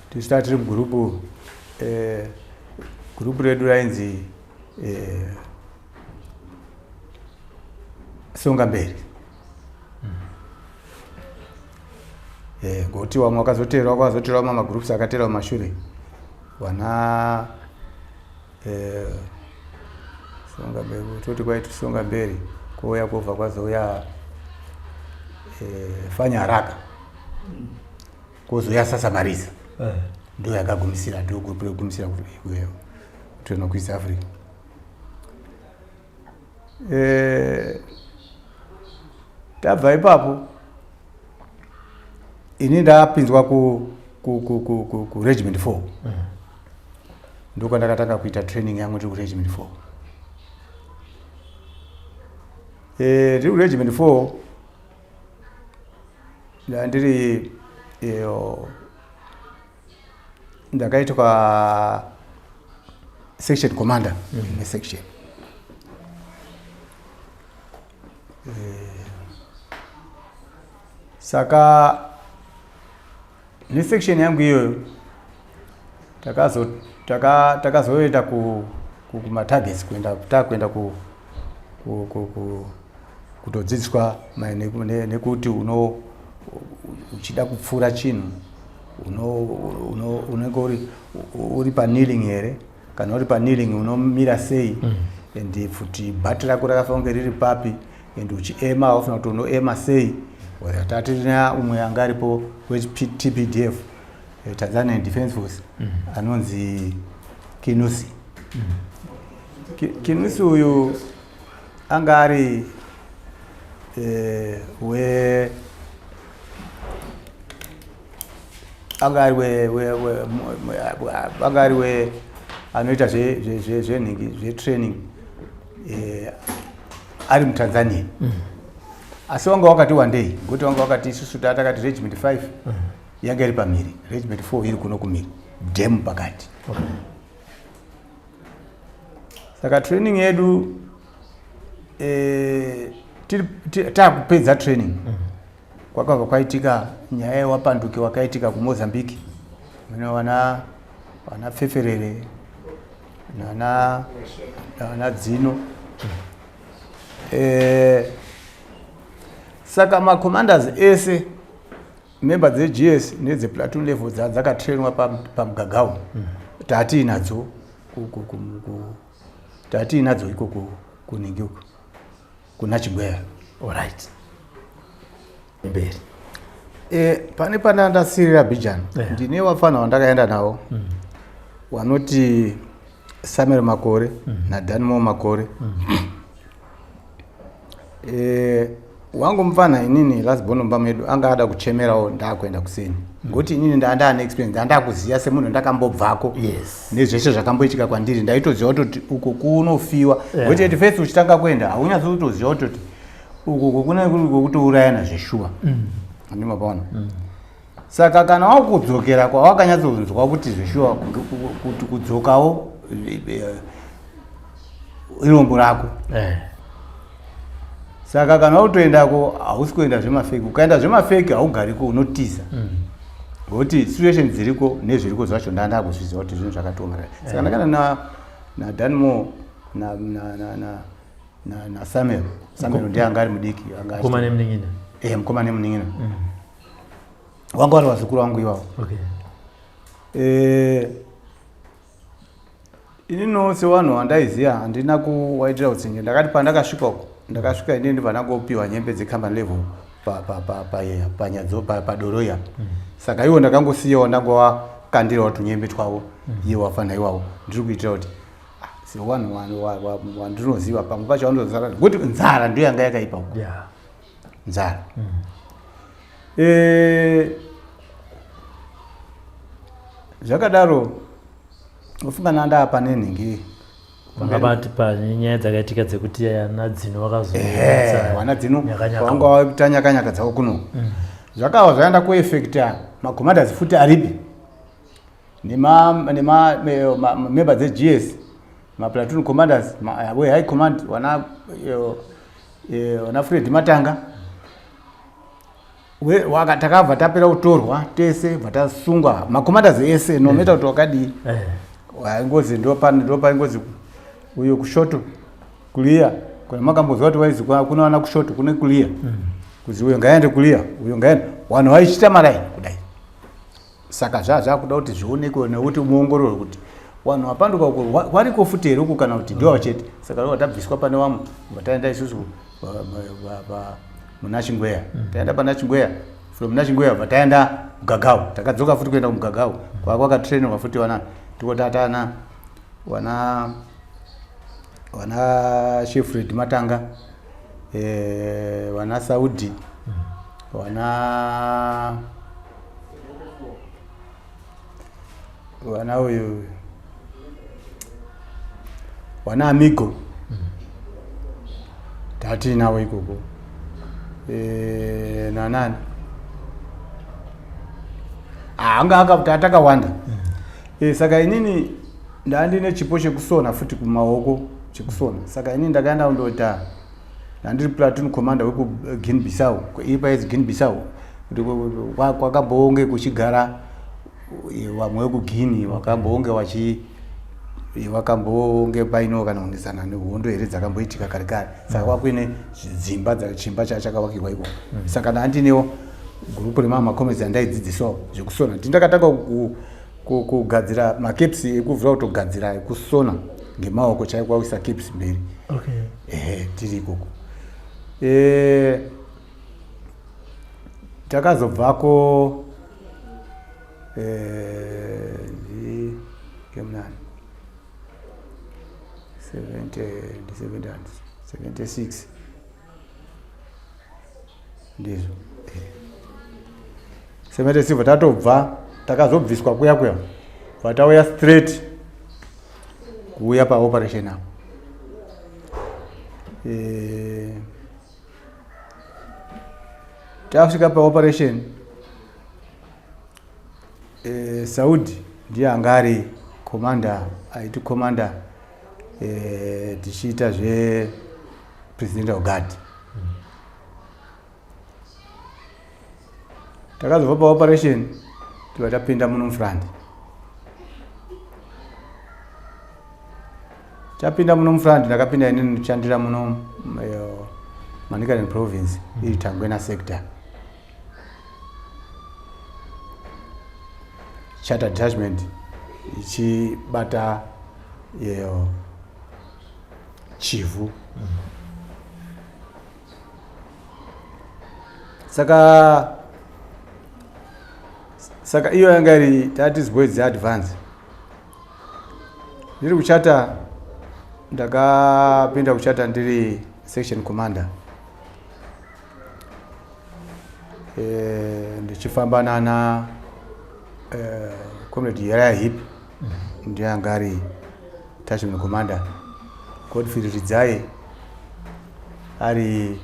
E: Tisi tiri mugrupu, gurupu redu rainzi Songa Mberi. Ngokuti vamwe vakazoteerwa, kwakazoteerwa mamwe magroups akateerwa mumashure, vana Songa Mberi. Toti kwaiti Songa Mberi, kwouya kwobva kwazouya Fanya Haraka, kwozouya Sasa Marisa. Ndo yakagumisira, ndo gurupu rekugumisira kutrainwa kuEast Africa. Tabva ipapo, ini ndapinzwa kuregiment 4. Ndokwandakatanga kuita training yangu ndiri kuregiment 4. Ndiri kuregiment 4, ndandiri ndakaitwa section commander nesection. Saka nesection yangu iyoyo takazoenda kumatargets, kuenda takuenda kutodzidziswa nekuti uno uchida kupfuura chinhu unenge uri pakneeling here, kana uri pakneeling unomira sei, and futi bhati rako rakafanira kunge riri papi, and uchiema wafanira kuti unoema sei. Tatirina umwe anga aripo weTPDF, Tanzanian Defence Force, anonzi Kinusi. Kinusi uyu anga ari we anga ari we we we anga ari we anoita zvenhingi zvetraining, ari muTanzania, asi wanga wakati wandei, ngokuti wanga wakati isusu takati regiment 5 yanga iri pamhiri, regiment 4 iri kuno kumhiri, dam pakati. Saka training yedu, takupedza training, kwakabva kwaitika nyaya yewapanduki wakaitika kuMozambique, mune vana Pfeferere nana Dzino. Saka macommanders ese, member dzeGS nedzeplatoon level dzakatrainwa paMugagau, tatiinadzo tatiinadzo iko kuningi uko kuna Chigweya.
D: Alright, mberi.
E: Pane pana ndasirira bhijana. Ndine wafana wandakaenda navo wanoti Samuel Makore naDanmo Makore. Wangu mufana inini last born mumba medu anga ada kuchemerawo ndaakuenda kuseni, ngokuti inini ndaane experience, ndandakuziya semunhu ndakambobvako nezveshe zvakamboitika kwandiri. Ndaitoziva kutoti uko kunofiwa, ngokuti at first uchitanga kuenda haunyatsi kutoziva kutoti uko kune kuri kwekutourayana zveshuwa, andimapaona. Saka kana wakudzokera kwawakanyatsonzwa kuti zveshuwa kuti kudzokawo irombo rako. Saka kana utoendako hausi kuenda zvemafeki, ukaenda zvemafeki haugariko, unotiza. Ngokuti situation dziriko nezviriko zvacho ndandakuzviziva kuti zvinhu zvakatooma. Saka ndakana na naDanmore na na na na na na Samuel. Samuel ndiye anga ari mudiki anga
D: Mukoma nemunin'ina.
E: Eh, mukoma nemunin'ina. Wanga vari vazukuru vangu ivavo.
D: Okay.
E: Eh, inino sevanhu vandaiziva handina kuwaitira utsinye. Ndakati pandakasvika uko, ndakasvika inini ndibva ndangopiwa nyembe dzecompany level padoro iya. Saka iwo ndakangosiyawo ndangowakandirawo tunyembe twavo iye wafanira iwawo. Ndiri kuitira kuti sevanhu wandinoziva pamwe pacho vanozara ngokuti nzara ndiyo yanga yakaipa uko. Nzara. Zvakadaro ufunga nanda pane nhingi
D: Vangabati pane nyaya dzakaitika dzekuti ana dzino vakazo
E: wana dzino vanga vaita nyakanyaka dzavo kuno. Zvakava zvaenda kuefekta macommanders futi aripi nema nema member dzeGS, maplatoon commanders, we high command wana wana Fred Matanga. Takabva tapera kutorwa tese bva tasungwa macommanders ese no matter kuti wakadii. Waingozi ndopaingozi uyo kushoto kulia kuna makambozwa kuti waizi kuna vana kushoto kune kulia. Kuzi uyo ngaende kulia, uyo ngaende. Vanhu vaichita maraini kudai. Saka zvakuda kuti zvionekwe nekuti muongororwe kuti vanhu vapanduka uko variko futi here uko kana kuti ndivo chete. Saka ndo tabviswa pane vamwe vataenda isusu muna Chingweya. Taenda pana Chingweya, from Nachingweya bva taenda Mugagau. Takadzoka futi kuenda kuMugagau. Kwa kwakatrainwa futi vana tikotatana wana wana Shefred Matanga, wana Saudi, wana wana uyu wana Amigo. Tati nawo ikoko. Nanani anga akakuti atakawanda. Saka inini ndandine chipo chekusona futi kumaoko chekusona. Saka inini ndakaenda kundoita ndandiri platoon commander weku Guinea Bissau. Ipa is Guinea Bissau. Kuti kwakambonge kuchigara vamwe veku Guinea vakambonge vachi vakambonge paino kana kunesana nehondo here dzakamboitika kare kare. Saka kwakuine dzimba chimba chakavakirwa ikoko. Saka ndandinewo group remama comrades andaidzidzisawo zvekusona. Ndakatanga kugadzira macaps ekuvhura kutogadzira ekusona ngemaoko chaiko kwakuisa caps mberi. Ehe, tiri ikoko. Takazobvako ndi kemunani 76 ndizvo. 76 tatobva takazobviswa kuya kuya vatauya straight kuuya paoperation apo. Tasvika paoperation, Saudi ndiye anga ari commander, aiti commander, tichiita zve presidential guard. Takazobva paoperation tibva tapinda muno mufront. Tapinda muno mufront, ndakapinda inini ndichandira muno Manicaland province iri Tangwena sector. Charter detachment ichibata Chivhu. Saka iyo yanga iri tati boys dzeadvance. Ndiri kuchata, ndakapinda kuchata ndiri section commander. Ndichifamba nana comrade Yeraya Hip, ndiye anga ari detachment commander. Godfrey Ridzai ari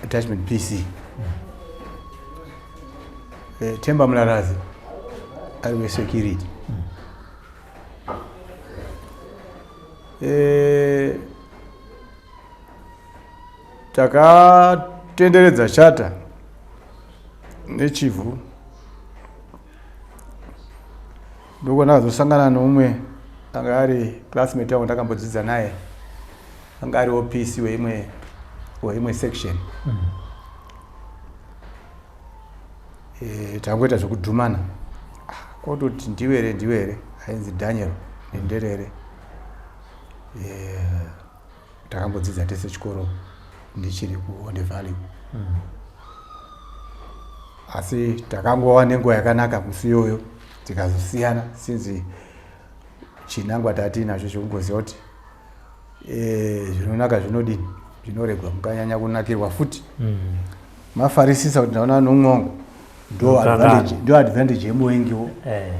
E: detachment PC. Temba Mularazi ari wesecurity. Takatenderedza chata. neChivhu ndoko ndakazosangana neumwe anga ari classmate yangu ndakambodzidza naye anga ari OPC weimwe section. Tangoita zvekudhumana kototi ndiwere ndiwere ainzi Daniel Nenderere. Takambodzidza tese chikoro ndichiri kuHonde Valley. Asi takangova nenguva yakanaka musi iyoyo tikazosiyana since chinangwa tatiinacho chekungoziva kuti zvinonaka zvinodini zvinoregwa mukanyanya kunakirwa futi. Mafarisisa kuti ndaona nomwe wangu ndo advantage yemuvengiwo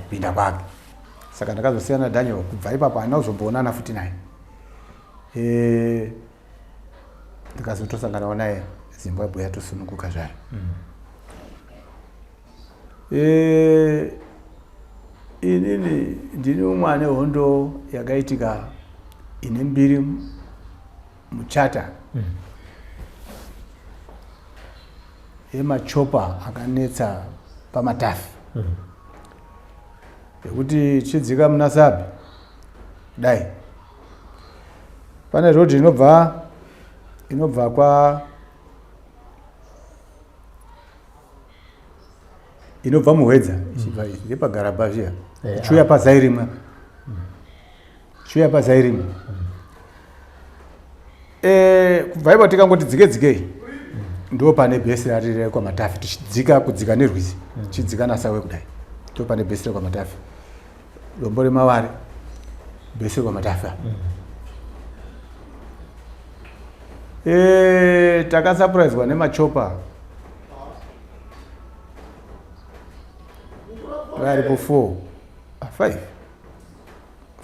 E: kupinda kwake. Saka ndakazosiyana naDaniel kubva ipapo handina kuzomboonana futi naye. Ndikazotosanganawo naye Zimbabwe yatosununguka zvayo. Inini ndini umwe ane hondo yakaitika ine mbiri muchata yemachopa akanetsa paMatafi yekuti chidzika muna Sabi dai pane road inobva kwa inobva muHwedza ichibva ngepaGarabha zviya ichiuya paZairimwe ichiuya paZairimwe kubva ipo tikangoti dzike dzikei ndo pane bhesi rari rekwaMatafi tichidzika kudzika nerwizi tichidzika naSawe kudai ndo pane bhesi rekwaMatafi dombo remaware bhesi rekwaMatafi. Takasapuraizwa nemachopa varipo 4 5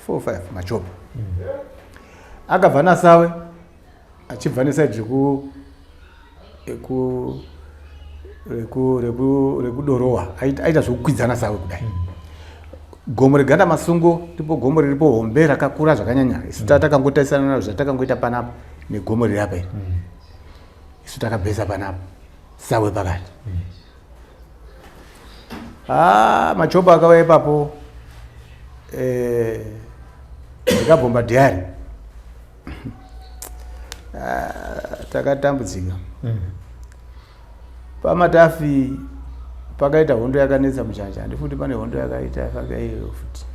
E: 4 5 machopa akabva naSawe achibva neside reku reku reku reku rekuDorowa aita zvekukwidzana Sawe kudai. Gomo reganda masungo ndipo gomo riripo hombe rakakura zvakanyanya. Isu takangotarisana nazvo zvatakangoita panapa negomo riri apa iri. Isu takabhesa panapa Sawe pakati. Machopa akauya ipapo ndikabhomba dhiari. Takatambudzika. PaMatafi pakaita hondo yakanetsa muchacha handifuti pane hondo yakaita yakaiyo futi.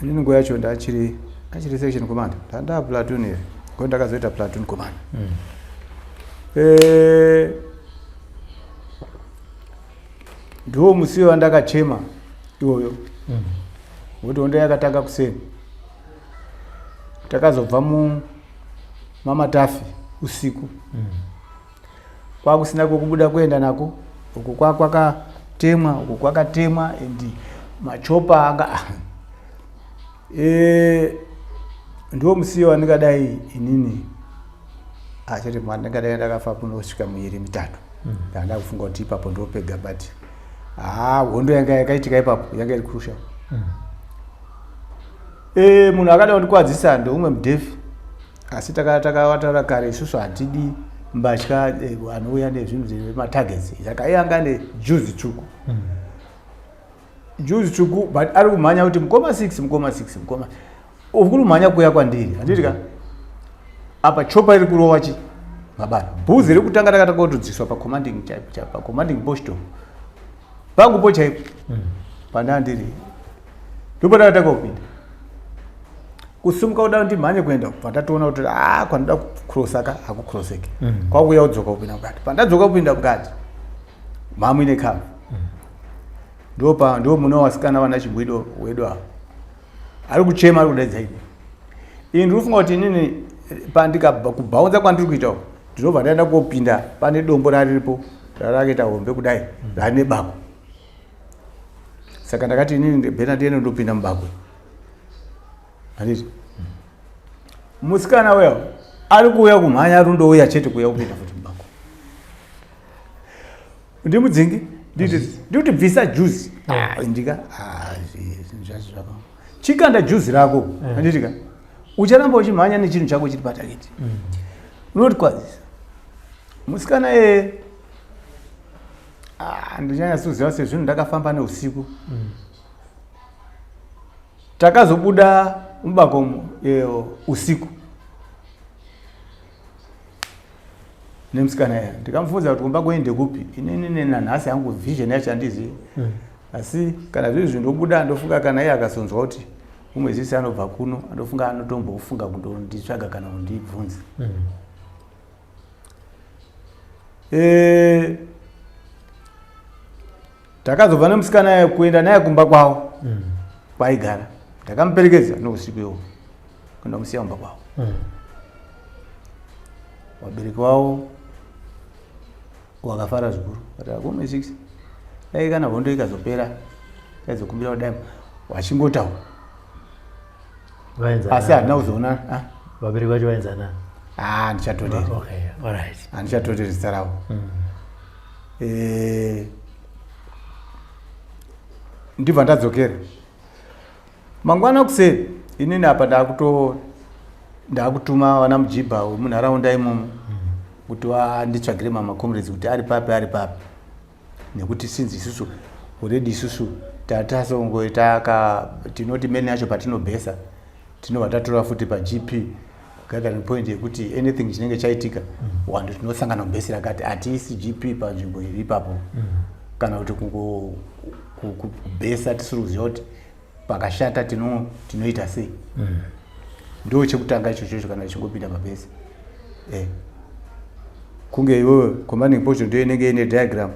E: Inini nguva yacho ndachiri achiri section commander ndandaa platoon here ngo ndakazoita platoon commander. Ndiwo musi wandakachema iwoyo ngokuti hondo yakatanga kuseni takazobva mumaMatafi usiku kwakusina kwekubuda kuenda nako uku kwakatemwa uku kwakatemwa and machopa anga ndiwo musi wandingadai inini achati ndingadai ndakafa kunosvika muiri mitatu. Ndanda kufunga kuti ipapo ndopega but hondo yanga yakaitika ipapo yanga iri crucial. Munhu akada kundikwadzisa ndeumwe mudhefi asi takawataura kare isusu hatidi mbatya anouya nezvinhu zvematargets saka iye anga ane juzi tsvuku juzi tsvuku but ari kumhanya kuti mukoma 6 mukoma 6 mukoma uri kumhanya kuuya kwandiri handiti ka apa chopa iri kurova chi mabara bhuzi rekutanga rakatanga kutodziswa pacommanding chaipo chaipo pacommanding posto pangupo chaipo pandandiri ndipo ndakatanga kupinda kusumuka kuda ndimhanye kuenda kubva ndatoona kuti kwandida kucrossa ka hakucrosseki kwakuuya kudzoka kupinda mukati pandadzoka kupinda mukati mamuine cover ndo mune wasikana vana chibwido wedu ava ari kuchema ari kudaidza ini ini ndiri kufunga kuti inini pandikabva kubhaunza kwandiri kuita uku ndinobva ndaenda kopinda pane dombo rariripo rarakaita hombe kudai rane bako saka ndakati inini bhena ndiende ndopinda mubako handiti musikana uya ari kuuya kumhanya ari kundouya chete kuuya kupinda futi mubako ndimudzingi ndikuti bvisa juzi ndika zvinhu zvacho zvaka chikanda juzi rako handiti ka. Ucharamba uchimhanya nechinhu chako chiri patarget. Unoti kwazisa musikana iyeye. Ah, ndichanyatsoziva sezvinhu ndakafamba neusiku. Takazobuda mubakomo usiku nemusikana iya, ndikamubvunza kuti kumba kwenyu ndekupi. Inini nanhasi hangu vision yacho handizivi, asi kana zviri zvindobuda, ndofunga kana iye akazonzwa kuti umwe zisi anobva kuno, andofunga anotombofunga kundonditsvaga kana kundibvunza. Takazobva nemusikana iye kuenda naye kumba kwavo kwaigara. Ndakamuperekedza nousiku iwowo kuenda kumusiya kumba kwavo. Vabereki vavo wakafara zvikuru, vati akome 6, dai kana hondo ikazopera taizokumbira kudai wachingotaura.
D: Vaenzana.
E: Asi handina kuzoona, ah?
D: Vabereki vacho vaenzana?
E: Ah, handichatoteri.
D: Okay, alright.
E: Handichatoteri zita ravo. Ndibva ndadzokera mangwana kuseni. Inini apa ndakutuma vana mujibha wemunharaunda imomo kuti vanditsvagire mamacomrades kuti ari papi, ari papi, nekuti since isusu already isusu tatasongoitaka tinoti mene yacho patinobhesa tinobva tatora futi paGP, gathering point, yekuti anything chinenge chaitika wandu tinosangana kubhesi rakati. Hatiisi GP panzvimbo iri ipapo kana kuti kubhesa tisiri kuziva kuti pakashata tinoita sei. Ndo chekutanga ichochocho kana tichingopinda pabhesi, kunge iwewe commanding post ndo inenge ine diagram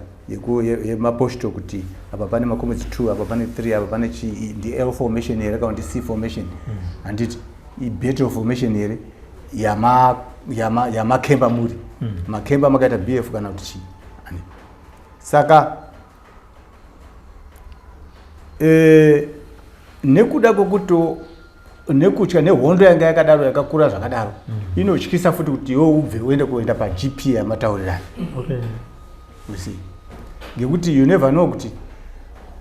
E: yemaposto kuti apa pane macomrades 2, apa pane 3, apa pane chi, ndi L formation here kana kuti C formation, handiti ibattle formation here yamakemba muri makemba makaita BF kana kuti chii. Saka nekuda kwekuti nekutya nehondo yanga yakadaro yakakura zvakadaro, inotyisa futi kuti iwe ubve uende kuenda paGP yamataurirano. You see, ngekuti you never know kuti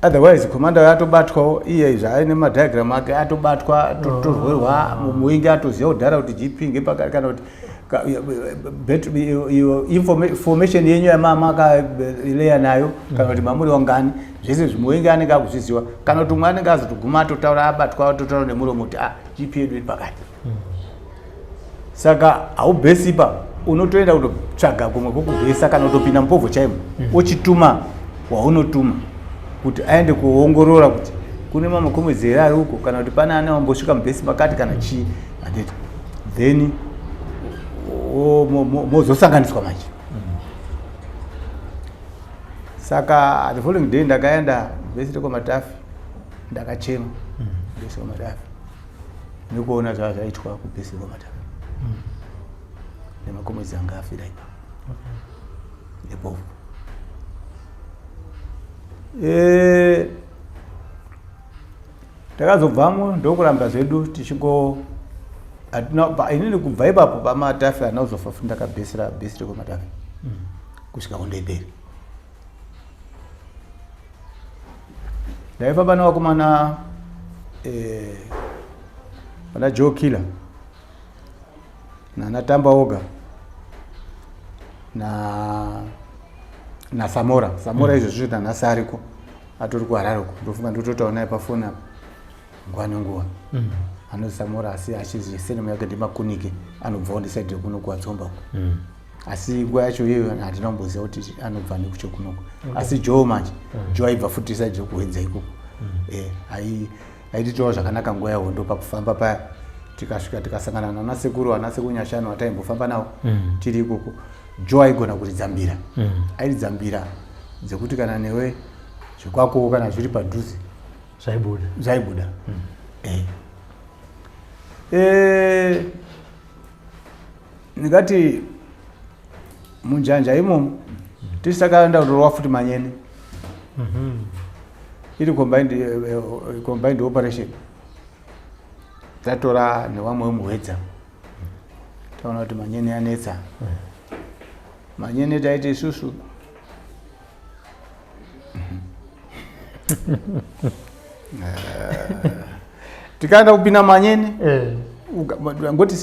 E: otherwise commander atobatwawo iye zvaaine madiagram ake, atobatwa, atotorwerwa muinge atoziva kudhara kuti GP ngepakati kana kuti iyo formation yenyu yamamakaleya nayo kana kuti mamuri wangani, zvese zvimuinge anenge akuzviziva, kana kuti umwe anenge azotoguma atotaura abatwa, atotaura nemuromo kuti ah, GP yedu iri pakati. Saka haubhesi ipapo, unotoenda kutotsvaga kumwe kwokubhesa kana kutopinda mupovho chaimo, ochituma waunotuma kuti aende kuongorora kuti kune mamakomedzi here ari uko, kana kuti pane ane wambosvika mubhesi makati kana chii, handiti? Then mozosanganiswa manje. Saka the following day ndakaenda bhesi rekwaMatafi, ndakachema bhesi kwaMatafi nekuona zvava zvaitwa kubhesi rekwaMatafi nemakomedzi anga afira ipapo nepovho. Takazobvamo ndokuramba zvedu tichingo hatina inini kubva ipapo paMatafi handina kuzofa futi ndakabhesera bhesi rekwaMatafi kusvika hondo iperi. Ndaifamba nevakomana, vana Joe Killer nana Tamba Oga na naSamora Samora. Izvozvo nanhasi ariko, atori kuHarare uko. Ndofunga ndototaura naye pafoni apa nguva nenguva. Anozi Samora, asi achizi surname yake ndiMakunike, anobvawo ndisaidi rekuno kuWatsomba uko. Asi nguva yacho iyoyo handina kumboziva kuti anobva nekucho kunoko. Asi Joe manje, Joe aibva futi saidi rekuHwedza ikoko. Aititawo zvakanaka nguva yehondo pakufamba paya. Tikasvika tikasangana nanasekuru, anasekuru Nyashanu ataimbofamba navo tiri ikoko. Joe aigona kuridza mbira. Airidza mbira dzekuti kana newe zvekwako kana zviri padhuze
D: Zvaibuda.
E: Zvaibuda. Ndingati munjanja imomo tisakaenda kundorova futi manyene iri combined operation, tatora nevamwe vemuHwedza, taona kuti manyene anetsa. Manyene taiti isusu tikaenda kupinda manyene. Ngoti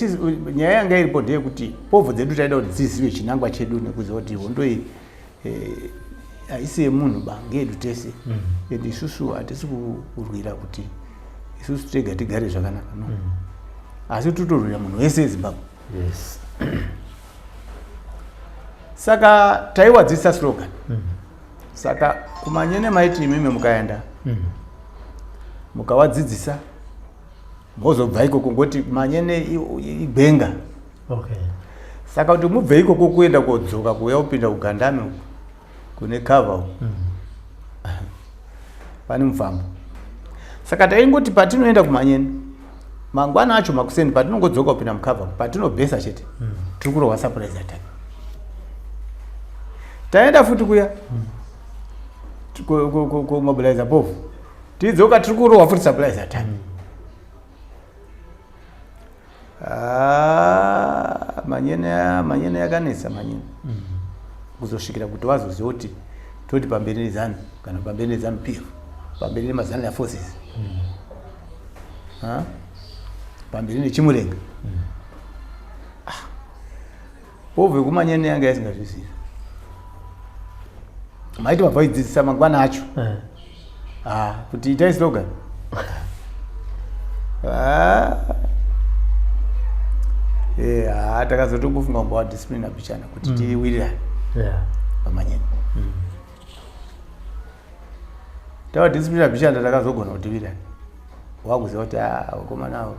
E: nyaya yanga iripo ndeyekuti povho dzedu taida kuti dzizive chinangwa chedu nekuziva kuti hondo iyi eh, haisi yemunhu ba ngeyedu tese mm. And isusu hatisi kurwira kuti isusu tega tigare zvakanaka no mm. Asi totorwira munhu wese eZimbabwe
D: yes.
E: Saka taiwadzisa slogan mm. Saka kuManyene maiti imimi mukaenda mm. mukawadzidzisa mozobva ikoko ngoti Manyene igwenga
D: okay.
E: Saka kuti mubve ikoko kuenda kodzoka kuuya kupinda kuGandami uku kune cover uku mm. Pane mufambo. Saka taingoti patinoenda kuManyene mangwana acho makuseni patinongodzoka kupinda mucover patinobhesa chete mm. tiri kurohwa surprise attack. Taenda futi kuya mm. kumobiliza povu tidzoka tiri kurohwa futi surprise attack mm. Ah, Manyene Manyene yakanetsa Manyene mm. Kuzosvikira kuti wazoziva kuti toti pamberi neZANU kana pamberi neZANU PF, pamberi nemaZANLA forces mm. Ha? Pamberi neChimurenga mm. Ah. Povho yekuManyene yanga isingazvizivi maiti vabva idzidzisa mangwana acho eh. Ah, kuti itai slogan ah. Eh, ah, takazotombofunga kumbowa discipline apichana kuti mm. tiwirirane paManyene mm. Tawa discipline apichana takazogona kuti tiwirirane wakuziva kuti vakomana avo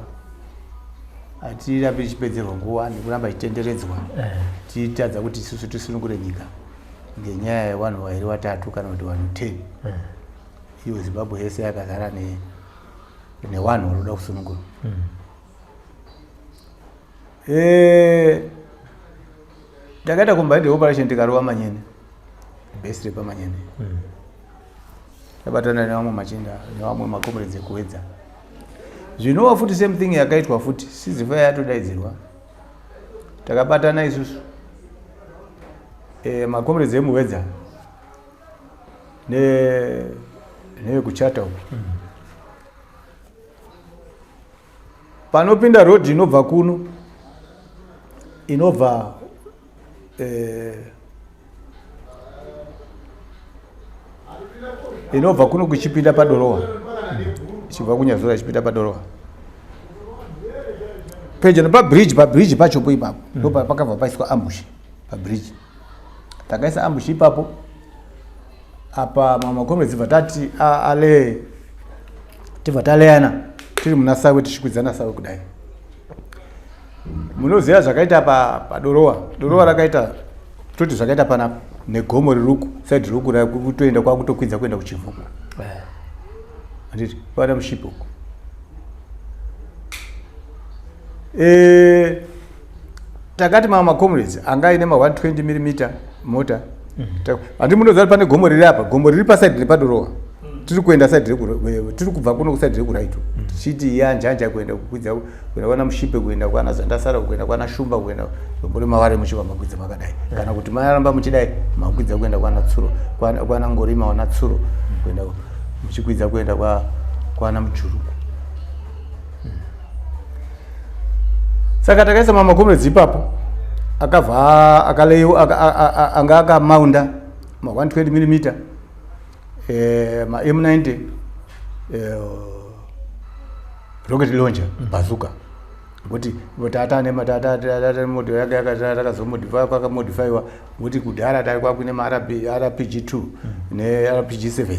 E: hatirambi tichipedzerwa nguva nekuramba tichitenderedzwa eh. Tichitadza kuti isusu tisunungure nyika ngenyaya yevanhu vairi vatatu kana kuti vanhu 10 eh. Iyo Zimbabwe yese yakazara nevanhu vanoda kusunungurwa mm. Eh, takaita combined operation tikarova Manyene base repaManyene mm. Tabatana nevamwe machinda nevamwe macomrades ekuWedza. Zvinova futi same thing yakaitwa futi ceasefire yatodaidzirwa takabatana isusu e, macomrades emuWedza nevekuchata uku mm. Panopinda road inobva kuno inobva eh, inobva kuno kuchipinda paDorowa ichibva kuNyazura ichipinda paDorowa pedyo nepabridge pabridge pachopo ipapo mm. Ndo pakabva paiswa ambush pabridge. Takaisa ambush ipapo apa mamacomrades bva tati ale tibva taleyana tiri muna Sawe tichikwidzana Sawe kudai. Munoziva zvakaita paDorowa Dorowa rakaita toti zvakaita panapa negomo riruku side riruku kutoenda kwakutokwidza kuenda kuChivhu eh. Handiti pana Mushipi uku e, takati mamwe macomrades anga aine ma 120 mm mota mm. Handi munoziva kuti pane gomo riri apa gomo riri paside repaDorowa mm. Tiri kuenda side tiri kubva kuno kuside rekuright mm. Tichiti yanjanja kuenda kukwidza kuenda kwana Mushipe kuenda kwana Zandasara kuenda kwana Shumba kuenda Dombo reMaware muchibva makwidza makadai mm. Kana kuti maramba muchidai makwidza kuenda kwana Tsuro kwana Ngorima wana Tsuro kuenda muchikwidza kuenda kwana Mujuruku. Saka takaisa mamacomrades ipapo akabva akaleyo anga akamaunda ma 120 mm eh, ma M90 eh, rocket launcher mm. Bazooka ngokuti tata nematata moto yaka kwakamodifaiwa ngokuti kudhara tari kwakuine ma RPG 2 mm. Ne RPG 7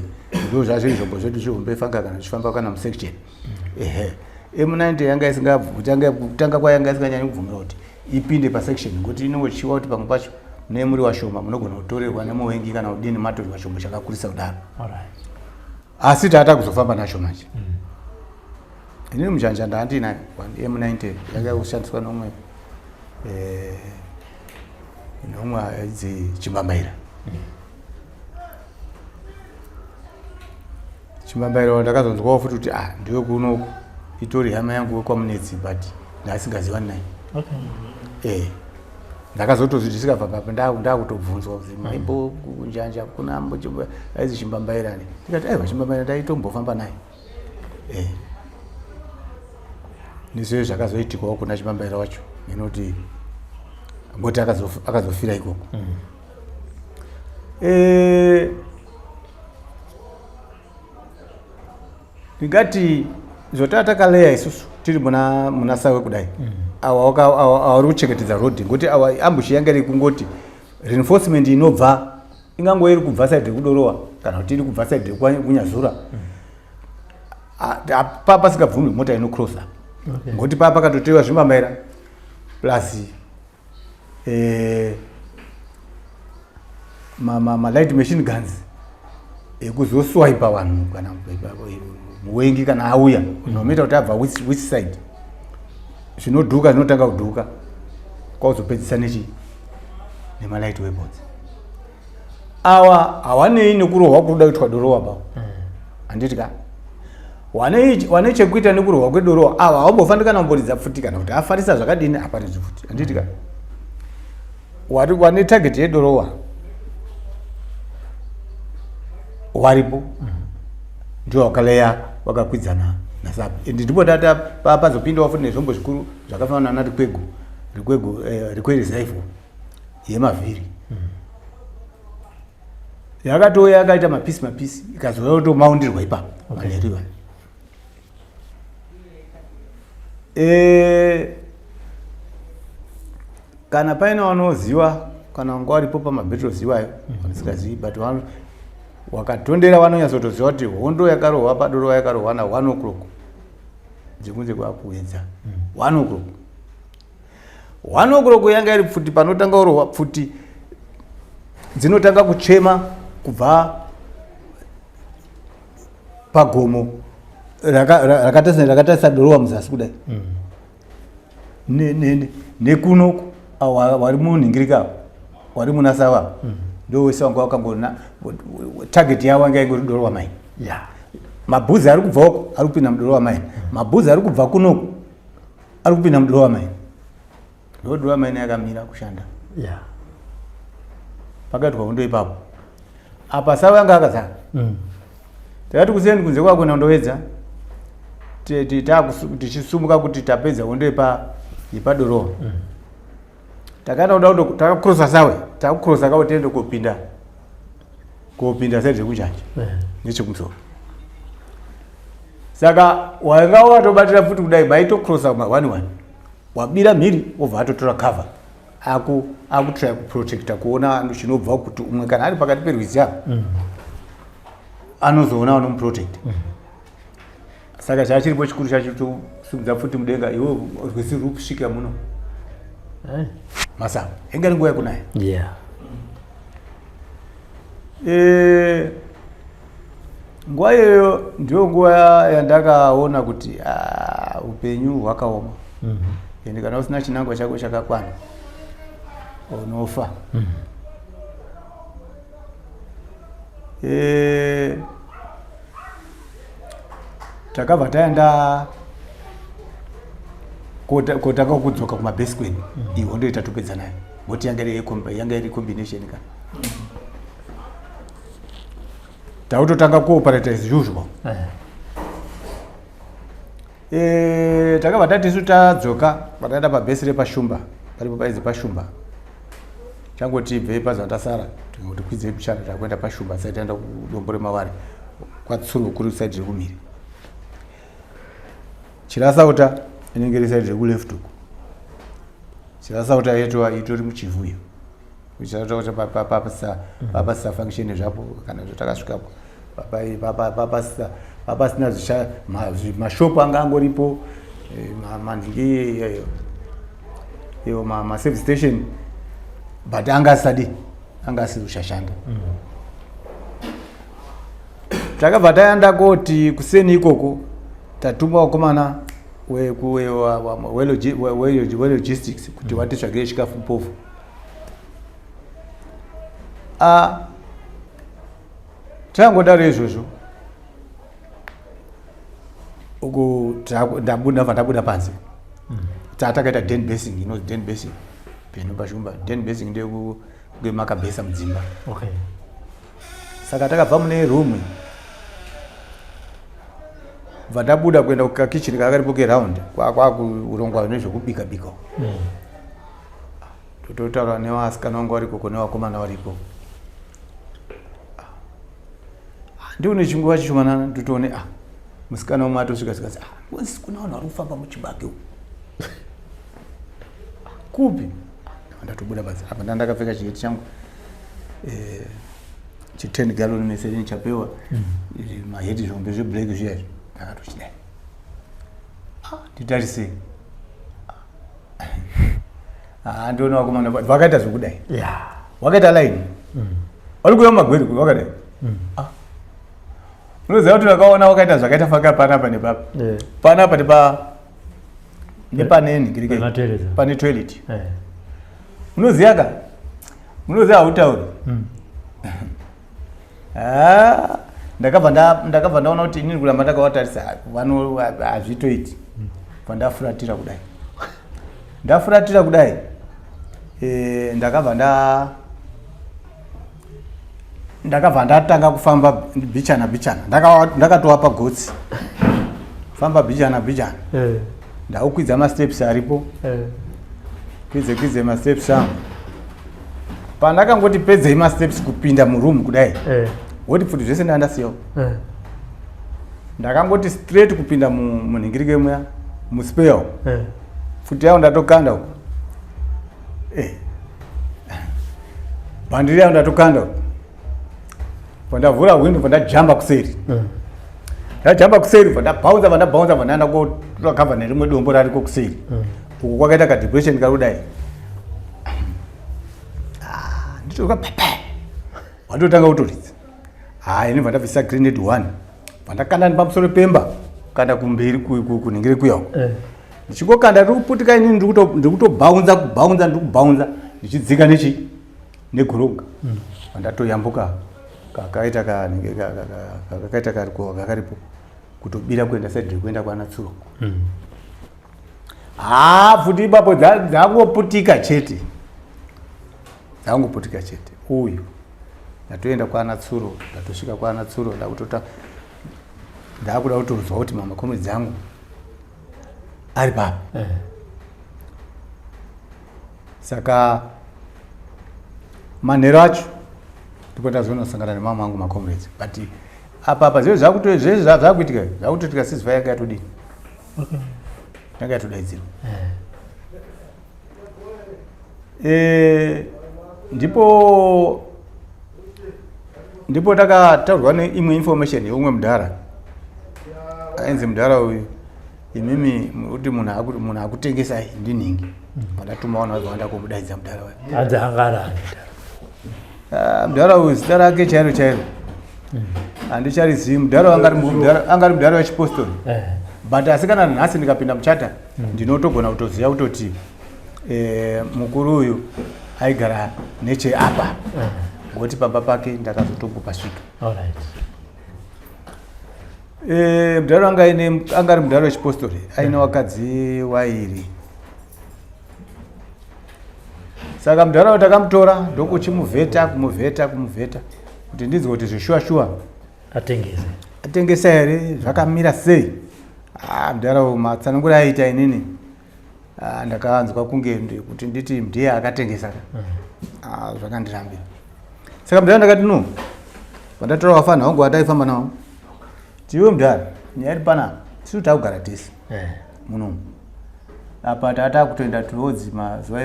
E: ndo zvazviri zvombo zvedu zvihombe fanga kana zvichifamba kana musection mm. Ehe M90 yanga isingakutanga kwayo yanga isinganyanyi kubvumira kuti ipinde pasection ngokuti inongochiwa kuti pamwe pacho mune muri washoma munogona kutorerwa nemuvengi kana kudini matorerwa chombo chakakurisa kudaro. Asi tata kuzofamba nacho manje mm. Inini mujanja ndaandinayo M90 yanga kushandiswa nomwe eh, nomwe aidzi Chimbambaira mm. Chimbambaira ndakazonzwawo futi kuti ah ndiwe kunoku itori hama yangu wekwaMunetsi but ndaasingazivani naye
D: okay.
E: Eh, ndakazotozvi ndisikabva papa ndakutobvunzwa kuti maimbo kunjanja kuna aizi Chimbambairani ndikati aiwa Chimbambaira ndaitombofamba naye eh. Nezvee zvakazoitikawo kuna Chimambaira wacho inoti ngoti akazofira ikoko. Ndingati zvotaa takaleya isusu tiri muna Sawe kudai, awa awa uri kuchengetedza road, ngokuti awa ambush yanga iri kungoti reinforcement inobva ingango iri kubva side rekuDorowa kana kuti iri kubva side rekuNyazura, pa pasingabvumi mota inocrossa, ngokuti pa pakatotewa zvimbambaira plus ma light machine guns ekuzoswipa vanhu kana muwengi kana auya, nomatter kuti abva which side, zvinodhuka zvinotanga kudhuka kwakuzopedzisa nechi nemalight weapons. Awa hawanei nekurohwa kuda kuitwa Dorowa pa, handiti ka? Wane chekuita nekurohwa kweDorowa awa haumbofaniri kana kumboridza pfuti kana kuti afarisa zvakadini, aparidzi pfuti, handiti ka? Wari wane target yeDorowa waripo, ndio wakaleya wakakwidzana naSapi, and ndipo tata pazopindawo futi nezvombo zvikuru zvakafanana na Rikwego Rikwego, Rikweri rifle yemavhiri yakatouya yakaita mapisi mapisi, ikazouya kutomaundirwa ipapo manheru iwayo. Kana paine vanoziva kana vanga varipo pamabattles iwayo, vandisingazivi, but wakatondera vanonyatsotoziva kuti hondo yakarohwa paDorowa yakarohwa na 1 o'clock dzekunze kwakuedza. 1 o'clock, 1 o'clock yanga iri pfuti. Panotanga kurohwa pfuti dzinotanga kuchema kubva pagomo rakatarisa Dorowa muzasi kudai, nekunoku wari munhingirika, wari muna Sava, ndo wese wanga wakangona target yavo anga ingori Dorowa mine. Mabhuzi ari kubva uko ari kupinda muDorowa mine, mabhuzi ari kubva kunoku ari kupinda muDorowa mine, ndo Dorowa mine yakamira kushanda. Pakaitwa hondo ipapo. Apa Sava anga akazara. Takati kuseni kunze kwako ndowedza tichisumuka kuti tapedza hondo yepaDorowa. Takaenda kuda takakrosa Sawe, takukrosa kawo tiende kopinda side rekunjanja nechekumusoro. Saka wanga watobatira futi kudai, maitokrosa ma one one, wabira mhiri wobva atotora cover, akutry kuprotecta kuona chinobva kuti umwe kana ari pakati perwizi apa anozoona vanomuprotecta. Saka chachiripo chikuru chachitosimudza pfuti mudenga, iwe rwizi ruri kusvika muno masango, inga ri nguva yekunaya. Nguva iyoyo ndiyo nguva yandakaona kuti ah, upenyu hwakaoma, ende kana usina chinangwa chako chakakwana unofa. Takabva taenda kotanga kudzoka kumabhesi kwedu. Iyi hondo itatopedza nayo ngoti yanga iri combination ka, takutotanga kuoperate as usual. Takabva tati isu tadzoka, pataenda pabhesi repaShumba, paripo painzi paShumba, changoti ibvei paZvatasara tingoti kwidzei kuchana, takuenda paShumba tisati taenda kuDombo reMaware kwaTsuro kuri side rekumhiri. Chirasauta inenge iri side rekuleft uku. Chirasauta yetova itori muChivhu iyo. Chirasauta papasisa function zvapo kana zvatakasvikapo papasina mashopu anga angoripo, manhingi iyo maservice station, but anga asadi anga asiri kushashanda. Takabva taenda koti kuseni ikoko tatuma vakomana welogistics kuti watitsvagire chikafu mupofu. Tangodaro izvozvo uku ndabuda, bva ndabuda panze. Takaita den basing, inonzi den basing peno paShumba. Den basing ndekunge makabhesa mudzimba. Saka takabva mune room. Bva ndabuda kuenda kukakichini kakaripo keround, kwakurongwa nezvekubika bika. Tototaura nevasikana vangu varikoko nevakomana varipo. Ndione chinguva chishomanana, ndotoone musikana umwe atosvika zvikanzi, wesi kuna vanhu vari kufamba muchibage umu. Kupi? Ndatobuda panze apa, ndandakapfeka chiheti changu chi10 gallon Mercedes chapewa, maheti zvombe zveblack zviya izvi. Ndakatochidai, nditarisei. Ah, ndiona vakomana vakaita zvekudai, wakaita line, vari kuuya mumagwere kuya wakadai. Ah. Unoziva kuti vakaona wakaita zvakaita faka panapa nepapa, panapa nepane nhingirike,
D: Pane toilet.
E: Pane toilet. Unoziva ka, unoziva hautauri. Ah, ndakabva ndaona kuti inini kuramba ndakavatarisa vano hazvitoiti. Bva ndafuratira kudai, ndafuratira kudai, ndakabva ndatanga kufamba bichana bichana. Ndakatova pagotsi, famba bichana bichana. Ndakukwidza masteps aripo, kwidze kwidze masteps angu. Pandakangoti pedzei masteps kupinda muroom kudai, woti pfuti zvese ndandasiyawo. Ndakangoti straight kupinda munhingirike muya muspare, pfuti yangu ndatokanda uko, bhandiri yangu ndatokanda uko. Pandavhura window, pandajamba kuseri, ndajamba kuseri, pandabhaunza, pandabhaunza, pandaenda kotora nerimwe dombo rariko kuseri uko, kwakaita kadepression kari kudai. Ah, nditoka pepe, watotanga kutoridza. Hai, inobva ndabvisa grenade one, pandakanda nepamusoro pemba, kanda kumberi kunhingire kuya uko. Ndichingokanda ndiri kuputika inini, ndiri kutobhaunza, kubhaunza, ndiri kubhaunza ndichidzika nechi negoronga. Pandatoyambuka kakaita kanenge kakaita kariko kakaripo, kutobira kuenda side rekuenda kwana Tsuro. Haa, pfuti ipapo dzangoputika chete, dzangoputika chete. Uyu ndatoenda kwana Tsuro, ndatosvika kwana Tsuro, ndakutota ndakuda kutonzwa kuti mamakomedzi angu ari papi. Saka manhero acho ndipo ndazonosangana nemamwe angu macomrades, but apa apa zvese zvese zvakuitika, zvakutoitika, ceasefire yanga yatodini, yanga yatodaidzirwa. Ndipo takataurwa neimwe information yeumwe mudhara ainzi mudhara uyu, imimi kuti munhu akutengesai ndinhingi. Pandatuma vanhu vabva vanda kumudaidza mudhara uyu.
D: Hanzi anga ari ani?
E: Ah, mudhara uyu zita rake chairo chairo handicharizivi. Mudhara anga ari mudhara wechipostori, but asi kana nhasi ndikapinda muchata, ndinotogona kutoziva kutoti mukuru uyu aigara necheapa, ngokuti pamba pake ndakazotombopasvika. Mudhara anga ari mudhara wechipostori, aine wakadzi wairi. Saka mudhara uyu takamutora ndokuchimuvheta, kumuvheta, kumuvheta kuti ndinzwe kuti zveshuwa shuwa
D: atengese.
E: Atengesa here, zvakamira sei? Ah, mudhara uyu matsananguro aiita inini, ah, ndakanzwa kunge kuti nditi ndiye akatengesa ka. Ah, zvakandirambira. Saka mudhara ndakati no, pandatora vafana vangu vataifamba navo, tiwe mudhara, nyaya iri panapa, tisu takugara tese munomu apa, tata kutoenda towards mazuva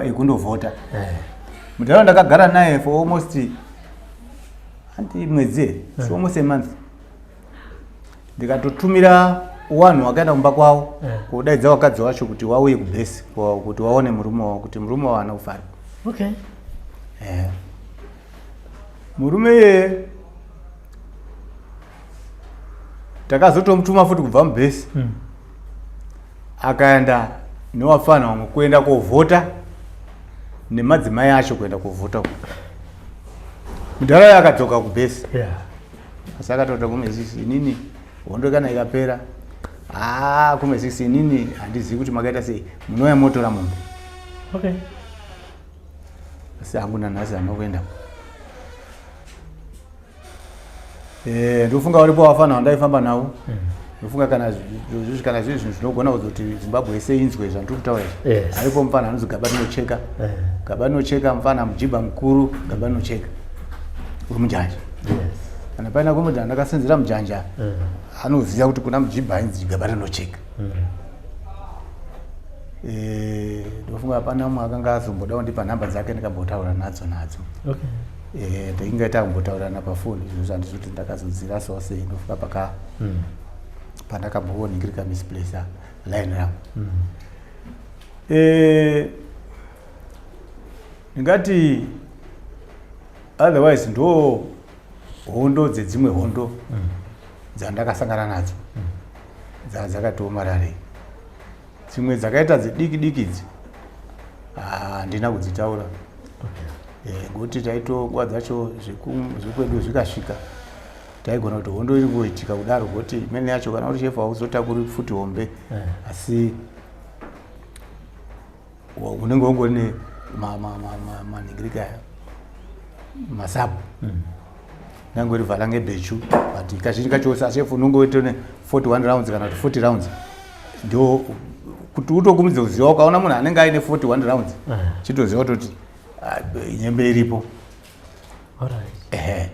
E: ekundovhota. Mudhara ndakagara naye for almost anti mwedzi here. It's almost a month. Ndikatotumira wanhu wakaenda kumba kwavo kudaidza wakadzi wacho kuti wauye kubhesi kuti waone murume wavo, kuti murume wavo haana kufara. Murume iyeye takazotomutuma futi kubva mubhesi, akaenda newafana wamwe kuenda kovhota nemadzimai acho, kuenda kovhota uko. Mudhara uyo akadzoka kubhesi, asi akatota kumesisi, inini hondo kana ikapera, haa, kumesisi inini handizivi kuti makaita sei, munouya motora mombe. Asi hangu nanhasi handina kuenda. Eh, ndofunga varipo vafana vandaifamba navo. Ndofunga kana kana zviri zvinhu zvinogona kuzoti Zimbabwe yese inzwe zvandiri kutaura izvi.
D: Yes.
E: Aripo mufana anonzi Gaba Rinocheka. Gaba Rinocheka mufana mujibha mukuru, Gaba Rinocheka. Uri mujanja.
D: Yes.
E: Kana paina komodha ndakasenzera mujanja, anoziva kuti kuna mujibha ainzi Gaba Rinocheka. Eh, ndofunga hapana mumwe akanga azomboda kundipa nhamba dzake ndikambotaura nadzo nadzo.
D: Okay.
E: Eh, tainge tambotaurirana pafoni izvo zvandizi kuti ndakazodzirasawo sei ndofunga paka pandakamboningirika misplacer line rangu. Eh, ndingati otherwise ndo hondo dzedzimwe hondo dzandakasangana nadzo dzakatiomararei. Dzimwe dzakaita dzidiki diki idzi handina kudzitaura. Ngokuti taito nguva dzacho zvekwedu zvikasvika taigona kuti hondo iri kuitika kudaro, ngokuti imene yacho kana uri shefu hauzotakuri futi hombe, asi unenge ungori ne manhingirika aya masabu nyange uri vhala ngebhechu, but kazhinji kacho sashefu unenge uitone 41 rounds kana kuti 40 rounds. Ndo kuti utokumidza kuziva, ukaona munhu anenge aine 41 rounds, chitoziva kutoti nyembe iripo.
D: Alright.
E: Ehe,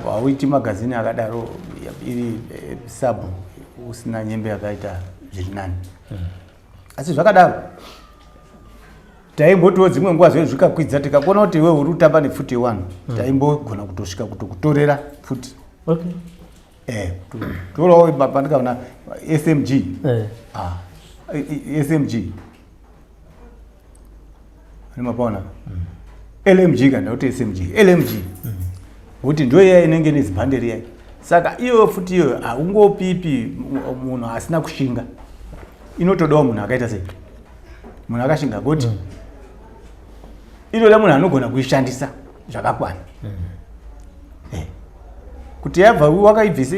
E: hauiti magazini akadaro iri sabu usina nyembe yakaita zviri nani. Asi zvakadaro taimbotiwo dzimwe nguva zvedu zvikakwidza, tikakuona kuti iwe uri kutamba nepfuti yewanhu, taimbogona kutosvika kutokutorera pfuti.
D: Okay.
E: Torawo pandikaona SMG. Ah, SMG mapaona LMG kana kuti SMG LMG, kuti ndo iya inenge nezibhande riya. Saka iyoyo futi iyoyo haungopipi munhu asina kushinga, inotodawo munhu akaita sei, munhu akashinga, kuti inoda munhu anogona kuishandisa zvakakwana. Kuti yabva wakaibvisa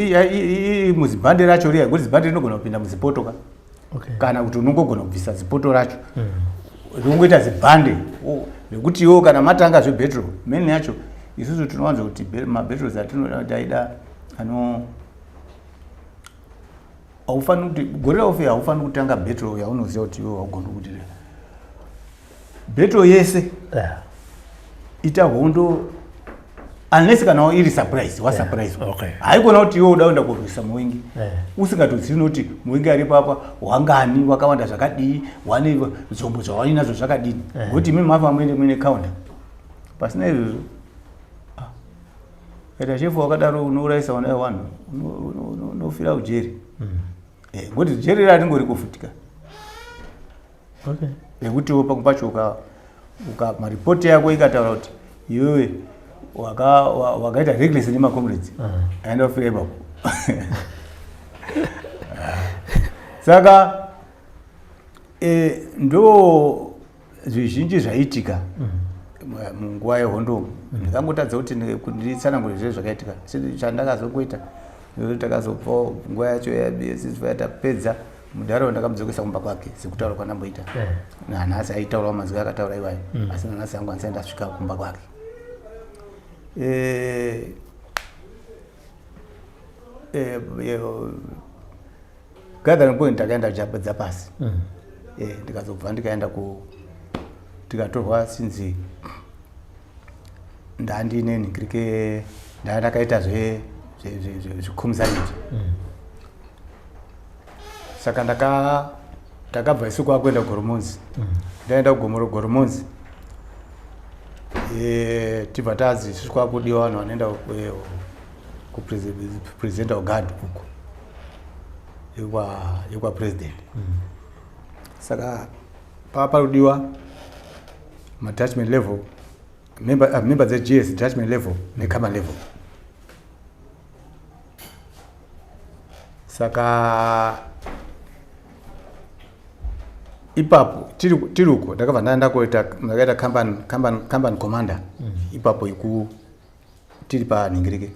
E: muzibhande racho riya, ngekuti zibhande rinogona kupinda muzipoto ka.
D: Okay.
E: Kana kuti unongogona kubvisa zipoto racho rinongoita zibhande rekuti iwo kana matanga zvebattle mene yacho. Isusu tinowanza kuti mabattles atinoda taida ano haufaniri kuti guerrilla warfare, haufaniri kutanga battle yaunoziva kuti iwe haugoni kuti battle yese ita hondo, unless kana iri surprise, wasurprise.
D: Okay.
E: Haikona kuti iwe uda kuenda kurwisa muvengi usingatozivi nokuti muvengi aripo apa wangani, wakawanda zvakadii, wane zvombo zvawainazvo zvakadini, ngokuti imi mafa muende muine counter pasina izvozvo. Ah, kaita shefu wakadaro unourayisa vana vevanhu, unofira kujeri. Ngokuti jeri raringori kufutika.
D: Okay.
E: Rekutiwo pamwe pacho uka maripoti yako ikataura kuti iwewe wakaita reckless nemacomrades, aenda kufira ipapo. Saka ndo zvizhinji zvaitika munguva yehondo. Ndikangotadza kuti nditsanangure zvee zvakaitika. Chandakazongoita ndekuti takazobva nguva yacho yasisva tapedza mudhara, ndakamudzokesa kumba kwake sekutaura kwandamboita. Nanhasi aitaurawo mazwi akataura iwayo, asi nanhasi angu handisati ndasvika kumba kwake. Gathering point takaenda dzapasi. Ndikazobva ndikaenda ku tikatorwa sinzi ndandine nhingirike ndakaita zvecommissariat. Saka ndakabva isu kwakuenda Goromonzi. Ndaenda kugomo Goromonzi, tibva tazi isusu kwakudiwa vanhu vanoenda kupresidential guard uko yekwapresident. Saka pava parudiwa madetachment level member, member dzeGS, detachment level necompany level. Saka ipapo tiri uko ndakabva ndaenda koita, ndakaita company commander ipapo iku tiri panhingirike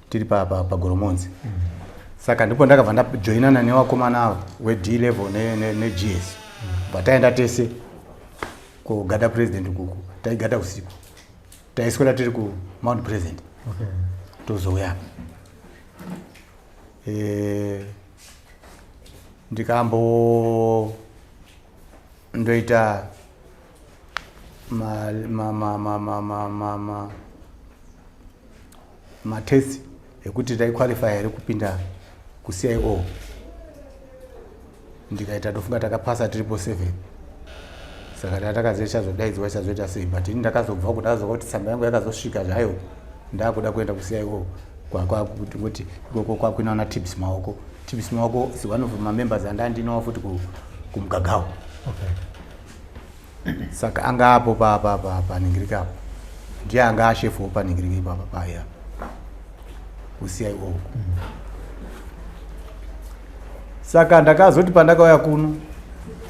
E: tiri paGoromonzi. Saka ndipo ndakabva ndajoinana nevakomana ava weD level neGS, bva taenda tese kogada president kuku. Taigada usiku, taiswera tiri kuMount President.
D: Okay.
E: Tozouya apa. Eh, ndikambo ndoita ma ma ma ma ma ma ma ma matest ekuti taiqualify here kupinda kuCIO. Ndikaita, tofunga takapasa tiripo 7, saka tatakaziva chazodaidzwa, chazoita sei. But ini ndakazobva kuti kuti tsamba yangu yakazosvika zvayo, ndakuda kuenda kuCIO kuti ikoko kwakuinaona Tips Maoko. Tips Maoko is one of mamembers andandinawo futi kumugagawo. Saka anga apo panhingirika apo, ndiye anga ashefuwo panhingirika ipapa paya kuCIO. Saka ndakazoti pandakauya kuno,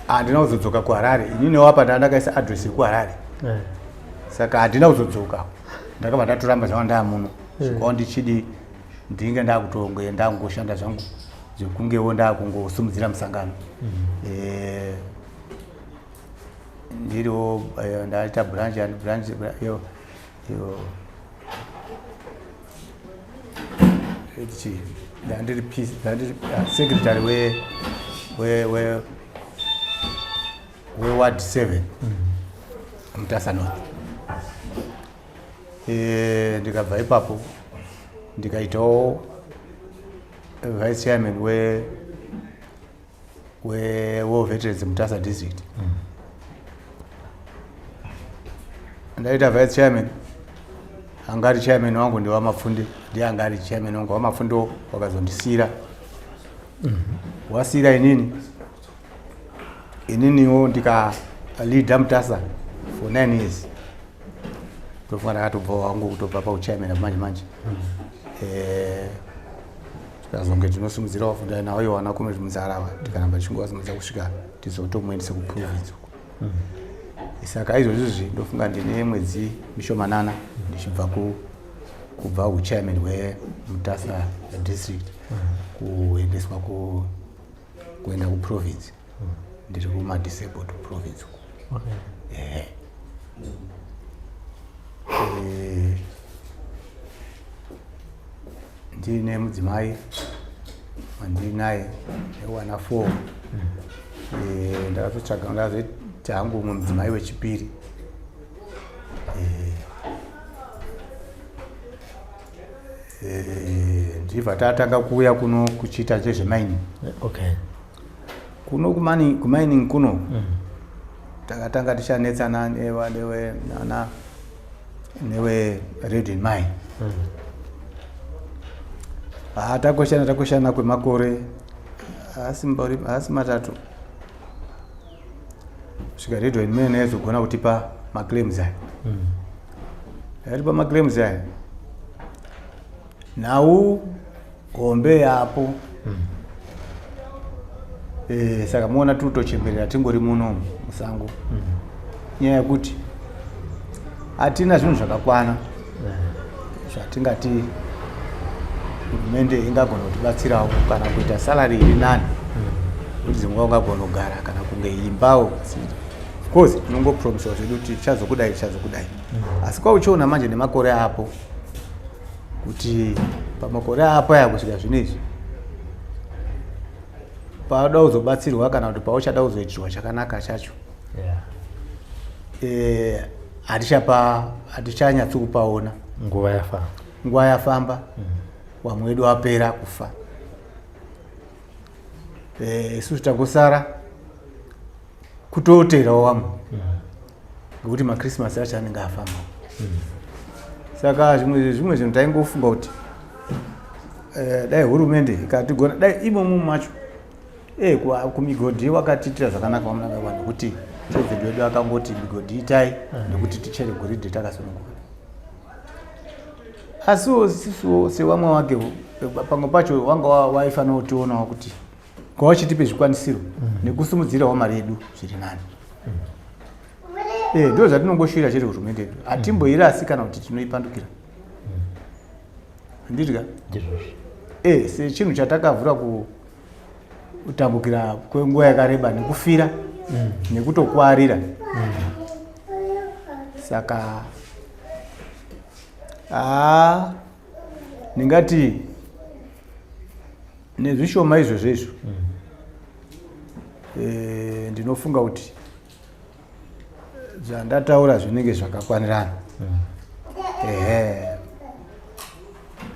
E: handina kuzodzoka kuHarare. Inini wapa ndandakaisa address yekuHarare. Saka handina kuzodzoka, ndakabva ndatoramba zvanga ndaa muno. Svikawo ndichidi ndinge ndakutonge ndakungoshanda zvangu zvekungewo ndakungosimudzira musangano. Ndiriwo ndaita branch and branch yo yo chi ndandiri peace, ndandiri secretary we ward 7 Mutasa North. Ndikabva ipapo ndikaitawo vice chairman we war veterans Mutasa District. Ndaita vice chairman, anga ari chairman wangu ndewamapfunde, ndiye anga ari chairman wangu wamapfundewo. Wakazondisiyira, wasiyira inini, ininiwo ndika leader Mutasa for 9 years. Tofunga ndakatobva wangu kutobva pauchairman manje manje. Tikazonge tinosimudzira wafunda nawo iwo ana Comrade Muzarava, tikaramba tichingovasimudza kusvika tizotomuendese kuprovince uko. Saka izvozvizvi ndofunga ndine mwedzi mishomanana ndichibva kubva uchairman hweMutasa District kuendeswa kuenda kuprovince. Ndiri kumadisabled province uko. Ehe. Ndine mudzimai wandinaye newana 4. Ndakazotsvaga, ndakazoita hangu umwe mudzimai wechipiri. Ndibva tatanga kuuya kuno kuchiita chezvemining. Kuno kumining kuno takatanga tichanetsana newe nana newe Redwine Mine. Ha, takoshana takoshana kwemakore haasi 3, kusvika Redwine Mine yaizogona kutipa maclaims aya. Yatipa maclaims aya, nhau hombe yapo. Saka muona tiri kutochemberera tingori muno musango, nyaya yekuti hatina zvinhu zvakakwana zvatingati hurumende ingagona kutibatsirawo kana kuita salary iri nani, kuti dzimwe ungagona kugara kana kunge imbawo. Of course tinongopromisiwa zvedu kuti tichazokudai, tichazokudai, asi kwauchiona manje nemakore apo, kuti pamakore apo aya kusvika zvino izvi, pauda kuzobatsirwa kana kuti pauchada kuzoitirwa chakanaka chacho, hatichapa, hatichanyatsi kupaona.
D: Nguva yafamba.
E: Nguva yafamba, vamwe vedu vapera kufa. Isusu tangosara kutoterawo vamwe, ngekuti makrismasi acho anenge afamba. Saka zvimwe zvinhu taingofunga kuti dai hurumende ikatigona, dai imomo macho kumigodhi wakatiitira zvakanaka vaMnangagwa, nekuti president wedu akangoti migodhi itai nekuti tichere goridhe takasununguka. Asiwo sisuwo sevamwe wake, pamwe pacho wanga waifanira kutionawo kuti kwawachitipe zvikwanisiro nekusumudzirawo mari yedu zviri nani. Ndo zvatinongoshuvira chete hurumende yedu. Hatimboirasi kana kuti tinoipandukira, handiti ka?
D: Ndizvozvo.
E: Sechinhu chatakavhura kutambukira kwenguva yakareba nekufira nekutokwarira. Saka haa. Ndingati nezvishoma izvozvo izvo ndinofunga kuti zvandataura zvinenge zvakakwanirana. Ehe,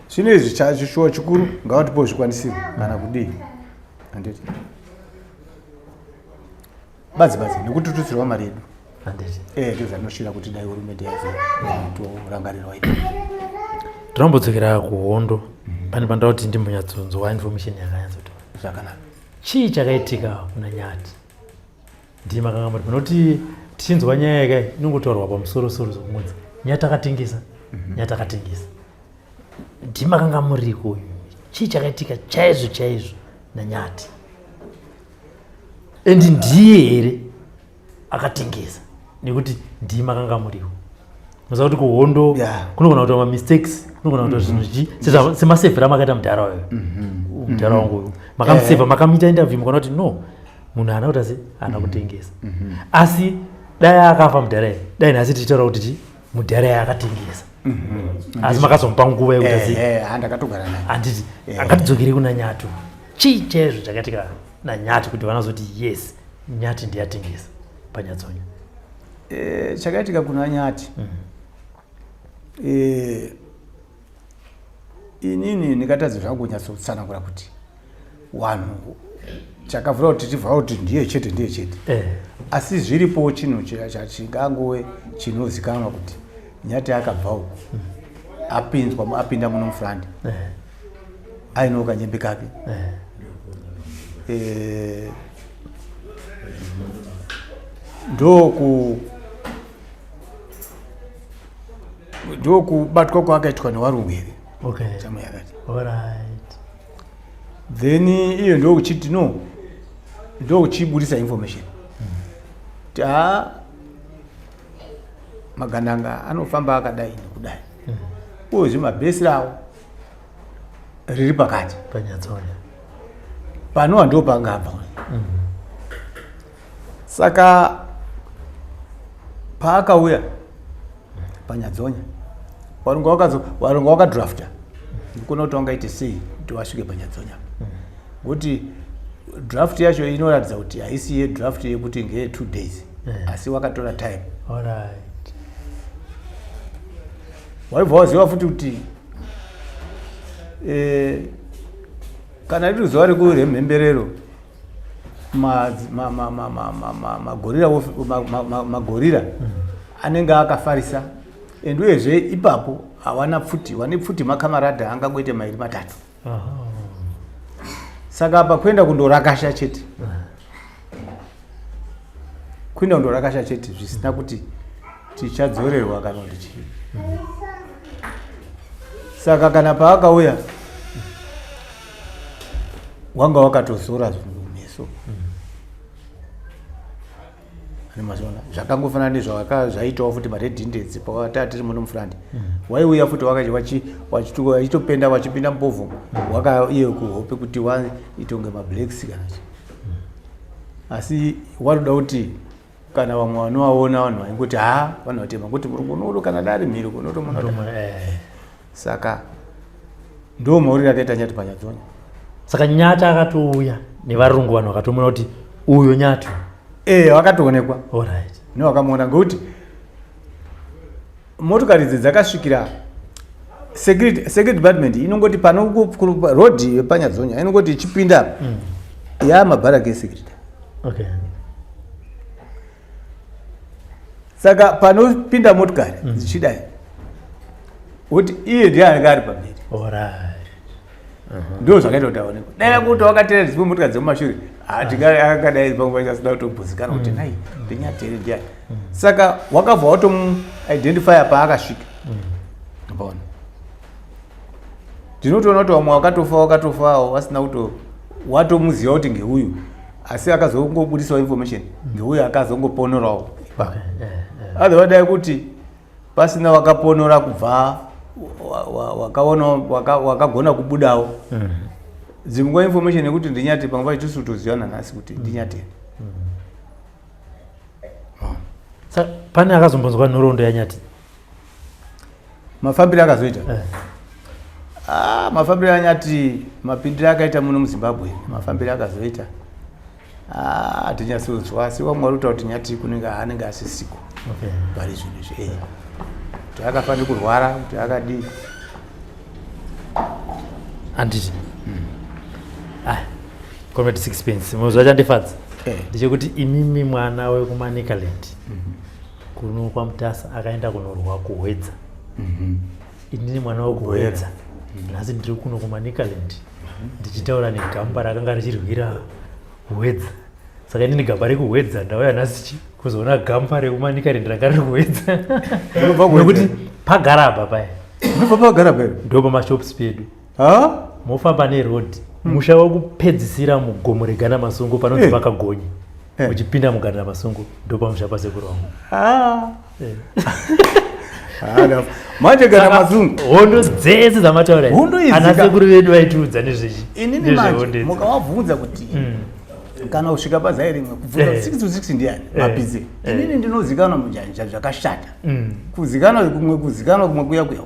E: zvino izvi chishuwo chikuru ngavatipo zvikwanisiro kana kudii, handiti? Badzi badzi nekuti tutsirwa mari yedu.
D: Handiti?
E: Ndizvo zvandinoshuvira kuti dai hurumende yazotorangarirwa ipo.
D: Tinombodzokera kuhondo. Pane pandoda kuti ndimbonyatsonzwa information yakanyatsotaura
E: zvakanaka.
D: Chii chakaitika kuna Nyati? Ndii makanga muri panoti tichinzwa nyaya yakai inongotaurwa pamusorosoro sokungonzi Nyati akatengesa, Nyati akatengesa. Ndii makanga muriko? Chii chakaitika chaizvo chaizvo naNyati? And ndiye here akatengesa? Nekuti ndii makanga muriwo. Muziva kuti kuhondo kunogona kuita mamistakes, kunogona kuita zvinhu zvichi semasevhero amakaita mudhara uyo, mudhara wangu uyu makamusevha, makamuita interview, mukaona kuti no, munhu haana kuita se haana kutengesa. Asi dai akafa mudhara iyi, dai nhasi tichitaura kuti chi mudhara iyi akatengesa. Asi makazomupa nguva yekuti
E: se Handakatogara naye.
D: Handiti? Angatidzokere kuna Nyati. Chii chaizvo chakaitika naNyati kuti vanazoti yes, Nyati ndiyatengesa paNyadzonya?
E: Chakaitika kuna Nyati, inini ndingatadza zvangu kunyatsotsanangura kuti vanhu chakavhura kuti tivhura kuti ndiye chete, ndiye chete. Asi zviripo chinhu chingangove chinozikanwa kuti Nyati akabva uku, apinzwa, apinda muno mufront ainewo kanyembe kake. Ndokubatwa kwaakaitwa newarungu here? Chamu yakati. Then iyo ndokuchiti no, ndokuchibudisa information kuti haa, magandanga anofamba akadai nekudai, uyezve mabhesi rawo riri pakati
D: paNyadzonya
E: panova ndo pangabva. Saka paakauya paNyadzonya, varungu varungu vakadrafta ndikuona kuti wangaite sei kuti vasvike paNyadzonya, ngokuti draft yacho inoratidza kuti haisi yedraft yekuti ngeye 2 days, asi wakatora time. Waibva waziva futi kuti kana riri zuva rekuremhemberero, magorira magorira anenge akafarisa, and uyezve ipapo hawana pfuti, wane pfuti makamaradha angangoite mairi matatu. Saka apa kuenda kundorakasha chete, kuenda kundorakasha chete, zvisina kuti tichadzorerwa kana kuti chii. Saka kana paakauya wanga wakatozora meso ane mazona, zvakangofanana nezvawaka zvaitawo futi maRed Indians pawata tiri muno mufront. Waiuya futi wachitopenda wachipinda mupovho waka iye kuhope kuti waitonge mablacks kana chi, asi waroda kuti kana vamwe vanovaona vanhu vaingoti ha, vanhu vatema, kuti murungu unodo kana dari mhiri kunotomuona. Saka ndo mauriro akaita Nyati paNyadzonya.
D: Saka Nyati akatouya nevarungu, vanhu vakatomuona kuti uyo Nyati.
E: Vakatoonekwa nevakamuona, ngekuti motokari idzi dzakasvikira security department inongoti pano road yepaNyadzonya inongoti ichipinda yamabharaki esecurity. Saka panopinda motokari dzichidai, kuti iye ndiye anenge ari pamberi. Ndo zvakaita kuti aonekwa. Dai kuti wakateera dzimwe motokari dzemumashure, akadai pamwe pacho asina kutobhuzikana kuti nai ndiNyati here, ndiani. Saka wakabva watomuidentifya paakasvika. Paona ndinotoona kuti vamwe vakatofa, vakatofawo vasina kuto watomuziva kuti ngeuyu, asi akazongobudisawo information ngeuyu akazongoponorawo ipapo. Otherwise dai kuti pasina wakaponora kubva wakaona wakagona kubudawo dzimwe nguva information yekuti ndiNyati, pamwe pacho tisi kutozivana nhasi kuti ndiNyati.
D: Saka pane akazombonzwa nhoroondo yaNyati?
E: Mafambiro akazoita. Ah, mafambiro anyati mapindiro akaita muno muZimbabwe, mafambiro akazoita, ah, hatinyatsonzwa, asi vamwe vari kutaura kuti Nyati kunenge anenge asisiko. Pari zvinhu izvi, kuti akafanira kurwara, kuti akadii.
D: Handiti? Ah, Comrade Sixpence, muzuva chandifadza ndechekuti imimi mwana wekuManicaland kuno kwaMutasa akaenda kunorwa kuHwedza. Inini mwana wekuHwedza nhasi ndiri kuno kuManicaland ndichitaura negamba rakanga richirwira Hwedza. Saka inini gamba rekuHwedza ndauya nhasi chi kuzoona gamba rekuManicaland ranga riri kuHwedza.
E: Unobva kuHwedza?
D: Nekuti pagarabha paya.
E: Unobva pagarabha here?
D: Ndo pamashops pedu.
E: Ha?
D: Mofamba neroad, musha wekupedzisira mugomo reGanda Masungu panonzi Pakagonye. Uchipinda muGanda Masungu ndo pamusha pasekuru wangu.
E: Ah. Ah, manje Ganda Masungu.
D: Hondo dzese dzamataura idzi.
E: Hondo idzi
D: Ana sekuru vedu vaitiudza nezvechi.
E: Inini
D: nezvehondo
E: manje
D: idzi.
E: mukavabvunza kuti kana kusvika pazai rimwe kubvunza 6 to 6 ndiani mapidze. Inini ndinozikanwa munjanja zvakashata. Kuzikanwa kumwe, kuzikanwa kumwe kuya kuya.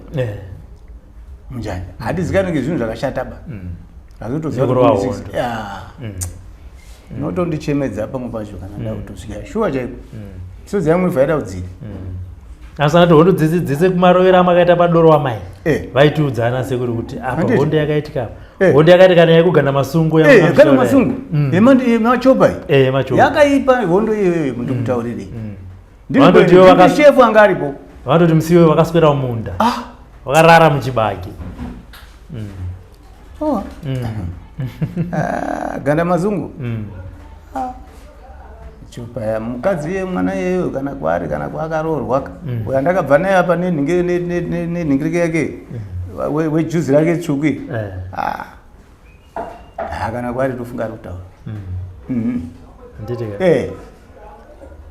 E: Munjanja. Hatizikanwi ngezvinhu zvakashata ba. Azotoziva
D: Nekurova
E: kuti
D: hondo.
E: Ya. Unotondichemedza pamwe pacho kana ndakutosvika. Shuwa chaiko. Misodzi yangu ivhaira kudzika.
D: Asi anati hondo dzese dzese kumarovera amakaita padoro wamai. Vaitiudza ana sekuru kuti apa
E: Handiti?
D: hondo yakaitika apa. Hondo yakaitika naye kuGanda Masungu yamunotaura
E: Ganda
D: iyi.
E: Masungu. Yemachopa iyi.
D: Yemachopa.
E: Yakaipa hondo iyoyo ndikutaurirei. Ndiri
D: Vanototi
E: kweni,
D: ivo
E: ndiri shefu anga aripo.
D: Vanototi musi iwoyo vakaswera mumunda. Vakarara muchibage.
E: Oh. Ah, Ganda Mazungu. Ah. Chupa ya mukadzi iye mwana iyeyo kana kwaari kana kwaakaroorwa ka. Uyo andakabva naye apa nenhingirike yake wejuzi rake tsvuku iyi. Ah. Ah, kana kwaari tofunga ari kutaura.
D: Handiti ka?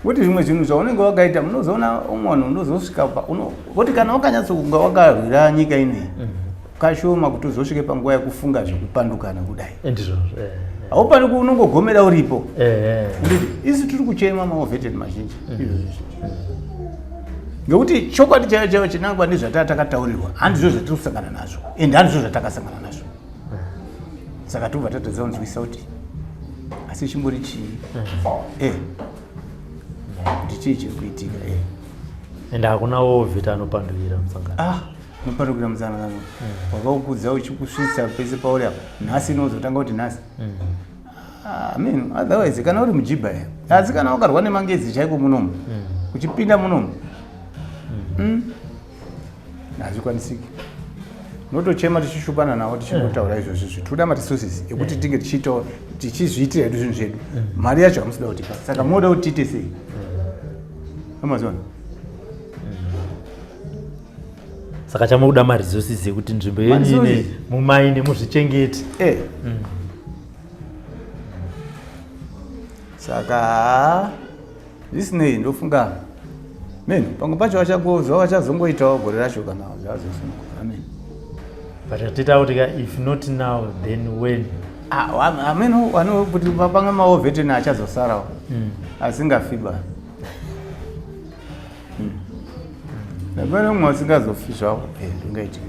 E: Kuti zvimwe zvinhu zvaunenge wakaita munozoona umwe munhu unozosvika pa uno kuti kana wakanyatsokunga wakarwira nyika ineyi, kashoma kuti uzosvike panguva yekufunga zvekupandukana kudai.
D: Ndizvozvo.
E: Haupani unongogomera uripo. Nditi isu tiri kuchema mawar veteran mazhinji izvozvo. Ngekuti chokwadi chaicho chaicho chinangwa nezvataa takataurirwa handizvo zvatiri kusangana nazvo, ende handizvo zvatakasangana nazvo. Saka tobva tatadza kunzwisa kuti asi chimbori chii? Kuti chii chiri kuitika?
D: Ende hakuna war vet anopandukira musangano.
E: Ah, unopandukira musangano. Wakaukudza uchikusvitsa pese pauri apa. Nhasi inozotanga kuti nhasi. Ah, I mean, otherwise kana uri mujibha here. Asi kana wakarwa nemangezi chaiko munomu. Uchipinda munomu. Hazvikwanisiki. Unotochema tichishupana navo tichingotaura izvozvo izvi. Toda maresources ekuti tinge tichiitawo tichizviitira hedu zvinhu zvedu. Mari yacho hamusida kutipa. Saka munoda kuti tiite sei? Amazon.
D: Saka chamukuda maresources ekuti nzvimbo yenyu ine
E: Maresources.
D: mumaine muzvichengete.
E: Saka zvisinei ndofunga men pamwe pacho vachangozwa vachazongoitawo gore racho kana zvazosununguka. Amen.
D: But hatita kuti ka if not now then when?
E: Ah, amen, vano kuti pamwe mawar veteran achazosarawo. Asingafi ba. Napane umwe asingazofi zvawo. Zvingaiti.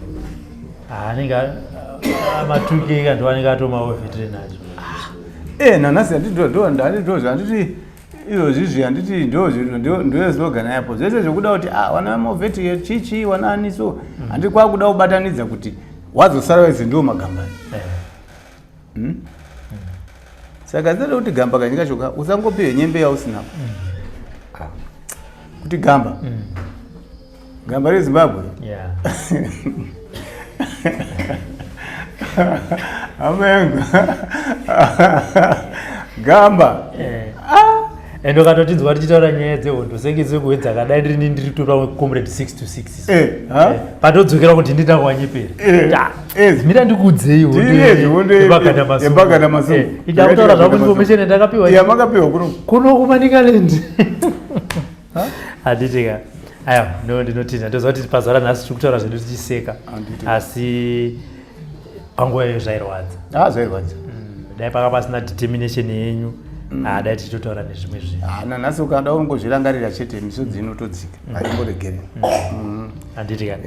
D: Ah, anenge matuke ndo anenge atoma war veteran acho.
E: Nanhasi handiti ndo handiti ndo handiti izvozvizvi handiti ndo ndo ndo slogan yapo zvese zvekuda kuti wana moveti chichi wana ani so handiti kwakuda kubatanidza kuti wazosara wese ndiwo magamba. Saka zinoda kuti gamba kazhinji kacho ka usangopiwe nyembe yausina. Kuti gamba. Gamba reZimbabwe. Hama yangu. Gamba.
D: Ende ukatotinzwa tichitaura nyaya dzehondo senge dzekuhwedza kadai ndiri ndiri kutora comrade 6 to 6.
E: Ha?
D: Patodzokera kuti ndita kwanyepera. Mira ndikuudzei hondo
E: Ndiye hondo
D: yePaganda Masungu.
E: yePaganda Masungu.
D: Ida kutaura zvangu information yandakapiwa.
E: Ya makapiwa kuno.
D: Kuno kuManicaland. Handiti ka. Aiwa, no ndinotinda. Ndoziva kuti pazuva ranhasi tiri kutaura zvedu tichiseka.
E: Handiti.
D: Asi panguva iyoyo zvairwadza.
E: Ah, zvairwadza.
D: Dai paka pasina determination yenyu, dai tichitotaura nezvimwe zvinhu.
E: Ah, nanhasi ukada ungozvirangarira chete misodzi inotodzika. Haimboregeri.
D: Handiti ka.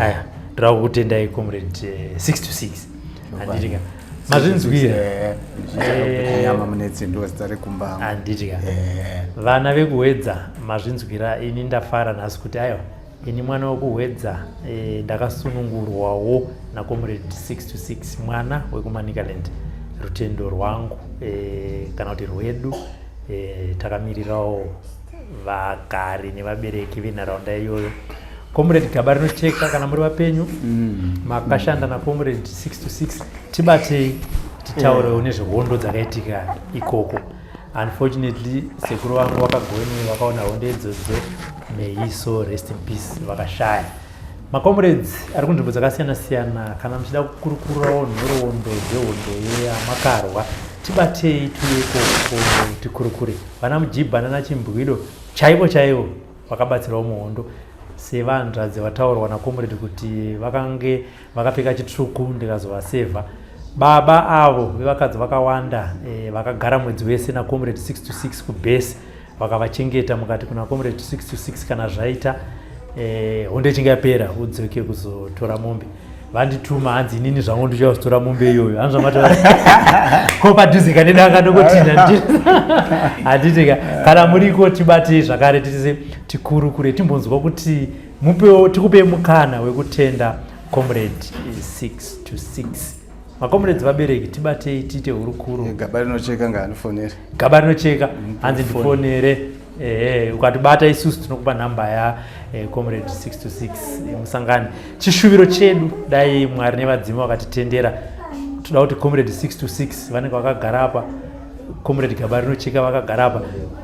D: Aya. Ndoda kukutendai comrade 6 to 6, handitika? Mazvinzwira.
E: Nyama munetsi ndo zita rekumba.
D: Handitika? Vana vekuHwedza, mazvinzwira. Ini ndafara nhasi kuti aiwa, ini mwana wekuHwedza, ndakasunungurwawo nacomrade 6 to 6, mwana wekuManicaland. Rutendo rwangu, kana kuti rwedu, takamirirawo vagari nevabereki venharaunda iyoyo. Comrade Gaba Rinocheka, kana muri vapenyu, makashanda nacomrade 6 to 6, tibatei titaurewo nezvehondo dzakaitika ikoko. Unfortunately, sekuru vangu vakagoni vakaona hondo idzodzo. May he so rest in peace, vakashaya. Macomrades ari kunzvimbo dzakasiyana siyana, kana muchida kukurukurawo nhoroondo dzehondo yamakarwa, tibatei tuye ikoko tikurukure. Vana Mujibha nana Chimbwido chaivo chaivo vakabatsirawo muhondo, sevanzvadzi vataurwa nacomrade kuti vakange vakapfeka chitsvuku, ndikazovasevha baba avo vevakadzi vakawanda, vakagara mwedzi wese nacomrade 6 to 6 kubhesi, vakavachengeta. Mukati kuna comrade 6 to 6, kana zvaita, hondo ichinge yapera, udzoke kuzotora mombe. Vandituma, hanzi inini zvangu ndichauya kuzotora mombe iyoyo. Hanzi zvamata ko padhuze kane danga nokutina, handitika? Kana muriko, tibatei zvakare, titise tikurukure, timbonzwa kuti mupewo, tikupei mukana wekutenda comrade 6 to 6. Macomrades, vabereki, tibatei tiite hurukuro.
E: Gaba Rinocheka ngaandifonere.
D: Gaba Rinocheka, hanzi ndifonere. Ehe, ukatibata isusu tinokupa nhamba ya comrade 6 to 6, musangani. Chishuviro chedu, dai Mwari nevadzimu vakatitendera, toda kuti comrade 6 to 6 vanenge vakagara apa, comrade Gaba Rinocheka vakagara apa,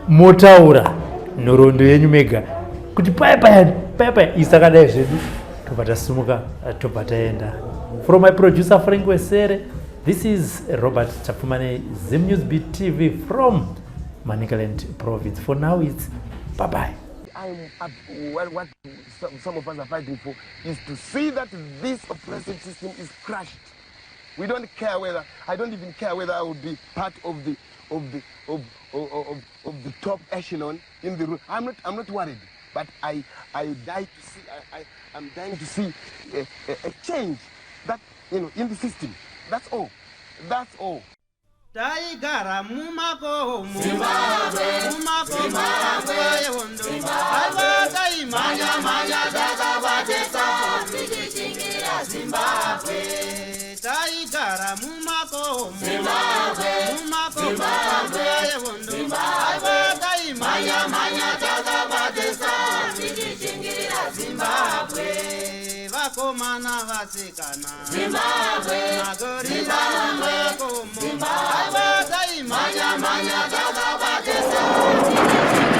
D: motaura nhoroondo yenyu mega kuti paya paya paya paya. Isi takadai zvedu, tobva tasimuka, tobva taenda. From my producer Frank Wesere, this is Robert Tapfumane, Zim News Beat TV from Manicaland Province. For now, it's bye bye.
A: I'm up, what some of us are fighting for is to see that this oppressive system is crushed. We don't care whether, I don't even care whether I will be part of the top echelon in the room. I'm not worried, but I die to see, I'm dying to see a change that, in the system. That's all. That's all.
B: Taigara mumakomo, mumakomo, nguva yehondo. Aiwa, taimhanya mhanya takabatesa
C: tichichingira Zimbabwe.
B: Taigara mumakomo, mumakomo, nguva yehondo. Aiwa, taimhanya mhanya
C: takabatesa tichichingira Zimbabwe.
B: Vakomana, vasikana,
C: Zimbabwe.
B: Magorila mumakomo. Aiwa, taimhanya
C: mhanya takabatesa tichichingira